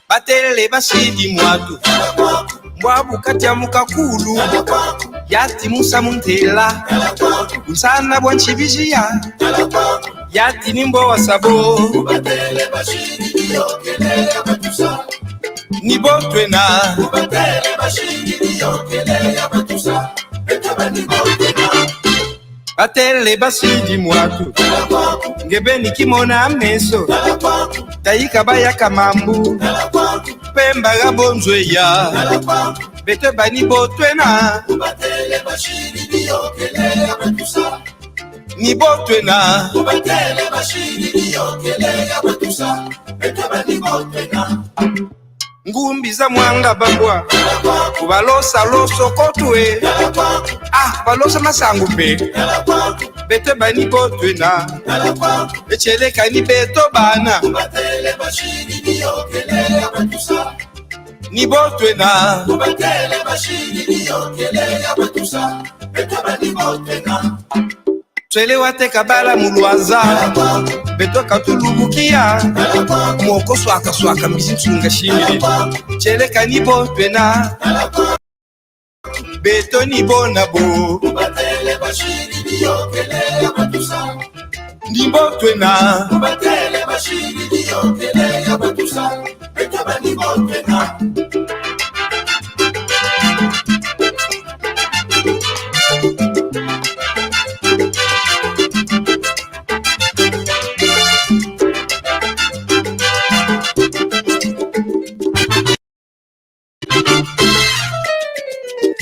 Batele bashidi mwatu. Mbwa bu katia mu kakulu. Yati musa muntela, nsana bwa nsibiziya. Yati ni mbo wa sabo. Ni bo twena. Batele basidi mwatu, nge beni kimona meso, tayika bayaka mambu, Pemba ga bonzo ya. Beto ba ni bo twena. Ni bo twena. Ngumbi za mwanga bambwa, kubalosa loso kotwe. Ah, balosa masangu mpe. Beto ba ni bo twena. Echeleka ni beto bana. Ni bo twena. Twele wateka bala mu lwaza. Beto ka tulubukiya. Moko swaka swaka mbizi nsunga shimbi. Cheleka ni bo twena. Beto ni bo na bo. Ni bo twena.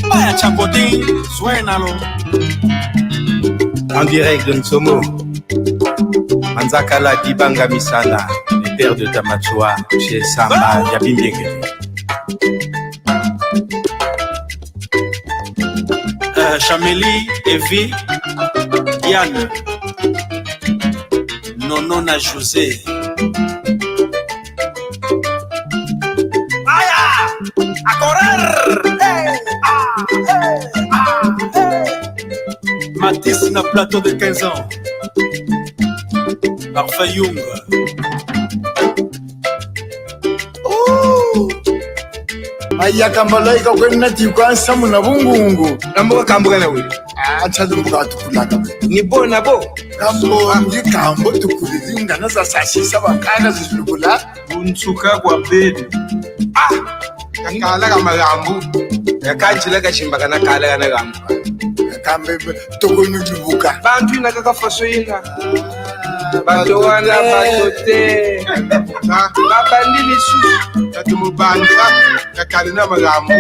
Baya Chapotin, suénalo. En direct de Nsomo, Manzakala Dibanga Misana, le père de Tamatsua, chez Samba, ya Bimbieke. Euh, Chameli, Evi, Yann, Nono na José. Aya! A correr! Hey! Ah! Hey! Ah! Hey! Matisse na plateau de quinze ans. Parfait Young. Ooh! Aya kambala ika kwena ti kwa nsamu na bungungu. Nambo kambuka na we. Ah, chadu mbuka tukulaka. Ni bo na bo. Kambo ndi kambo tukulizi ngana za sasisa bakaka zizulukula. Bunsuka kwa benu. Ah! Kakala ka magambu. Yakanjila kashimba kana kala kana gambu. Kambe toko nujubuka. Bantu ina kaka faso ina. Bato wana, bato te. Ah, babandi lisusu. Bato mobandi, ah, kakali na magambu.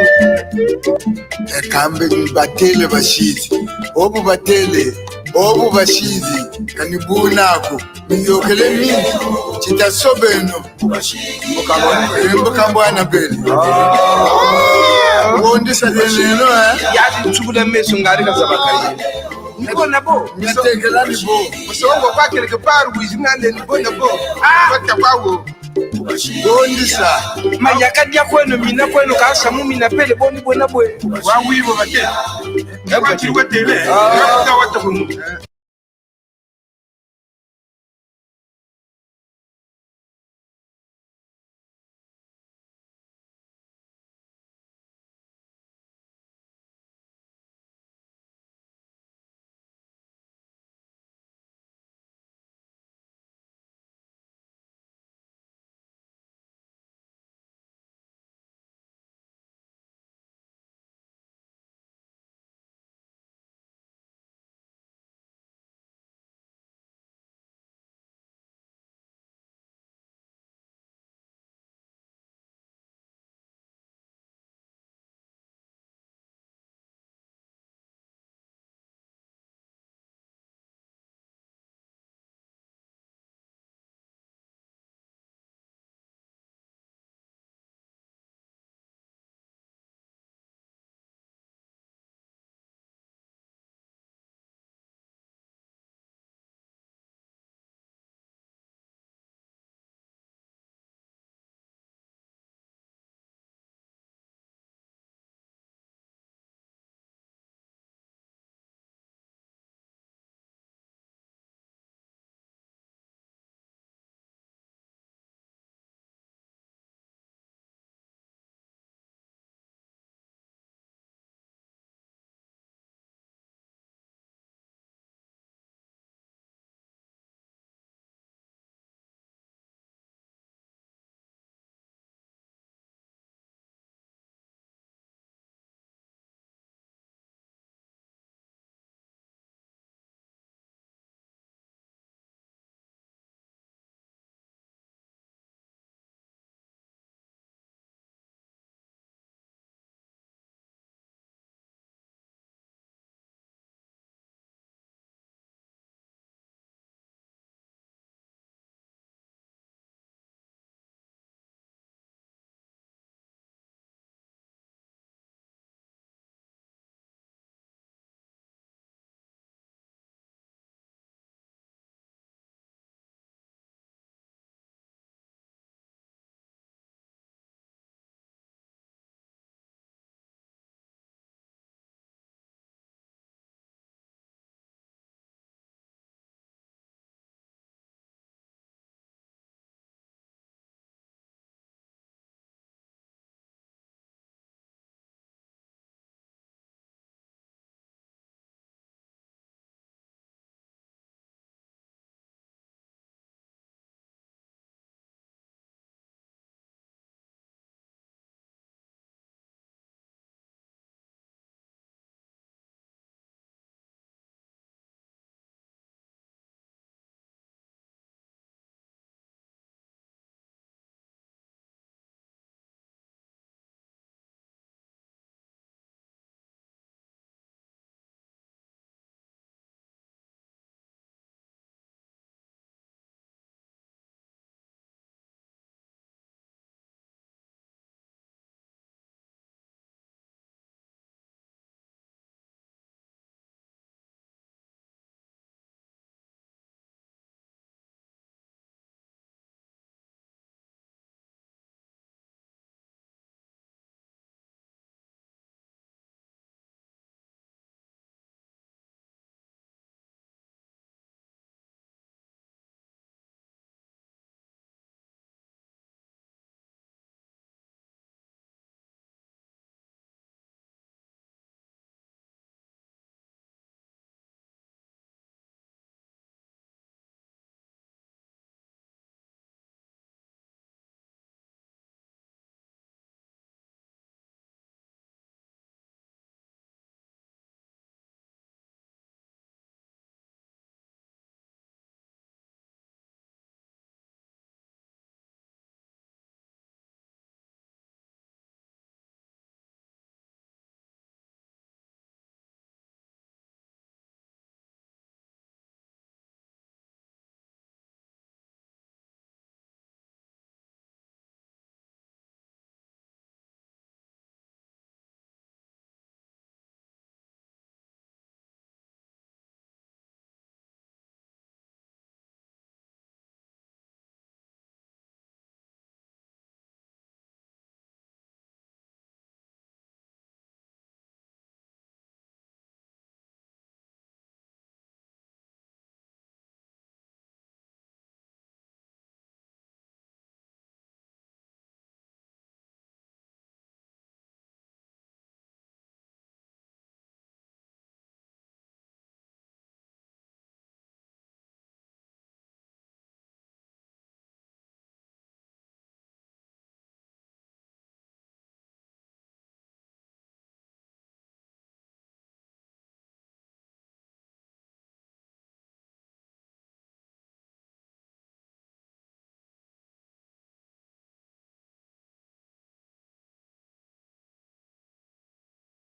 Kambe ni batele basidi. Obu batele, obu basidi. Kani bunako. Miyokele mi. Chita sobeno. Mbuka mwana bele. Wondisa lelo, eh? Yadi ntsukula meso ngari kazabaka ye. Ni bo na bo. Mitekela ni bo. Musongo kwa quelque part, wizi ngande ni bo na bo. Ah! Bata kwa wo. Wondisa. Mayaka dia kweno, mina kweno, kasa mu mina pele, boni bona bwe. Wa wibo bate. Ngwa chiri wetele. Ah. Ngwa wata kunu.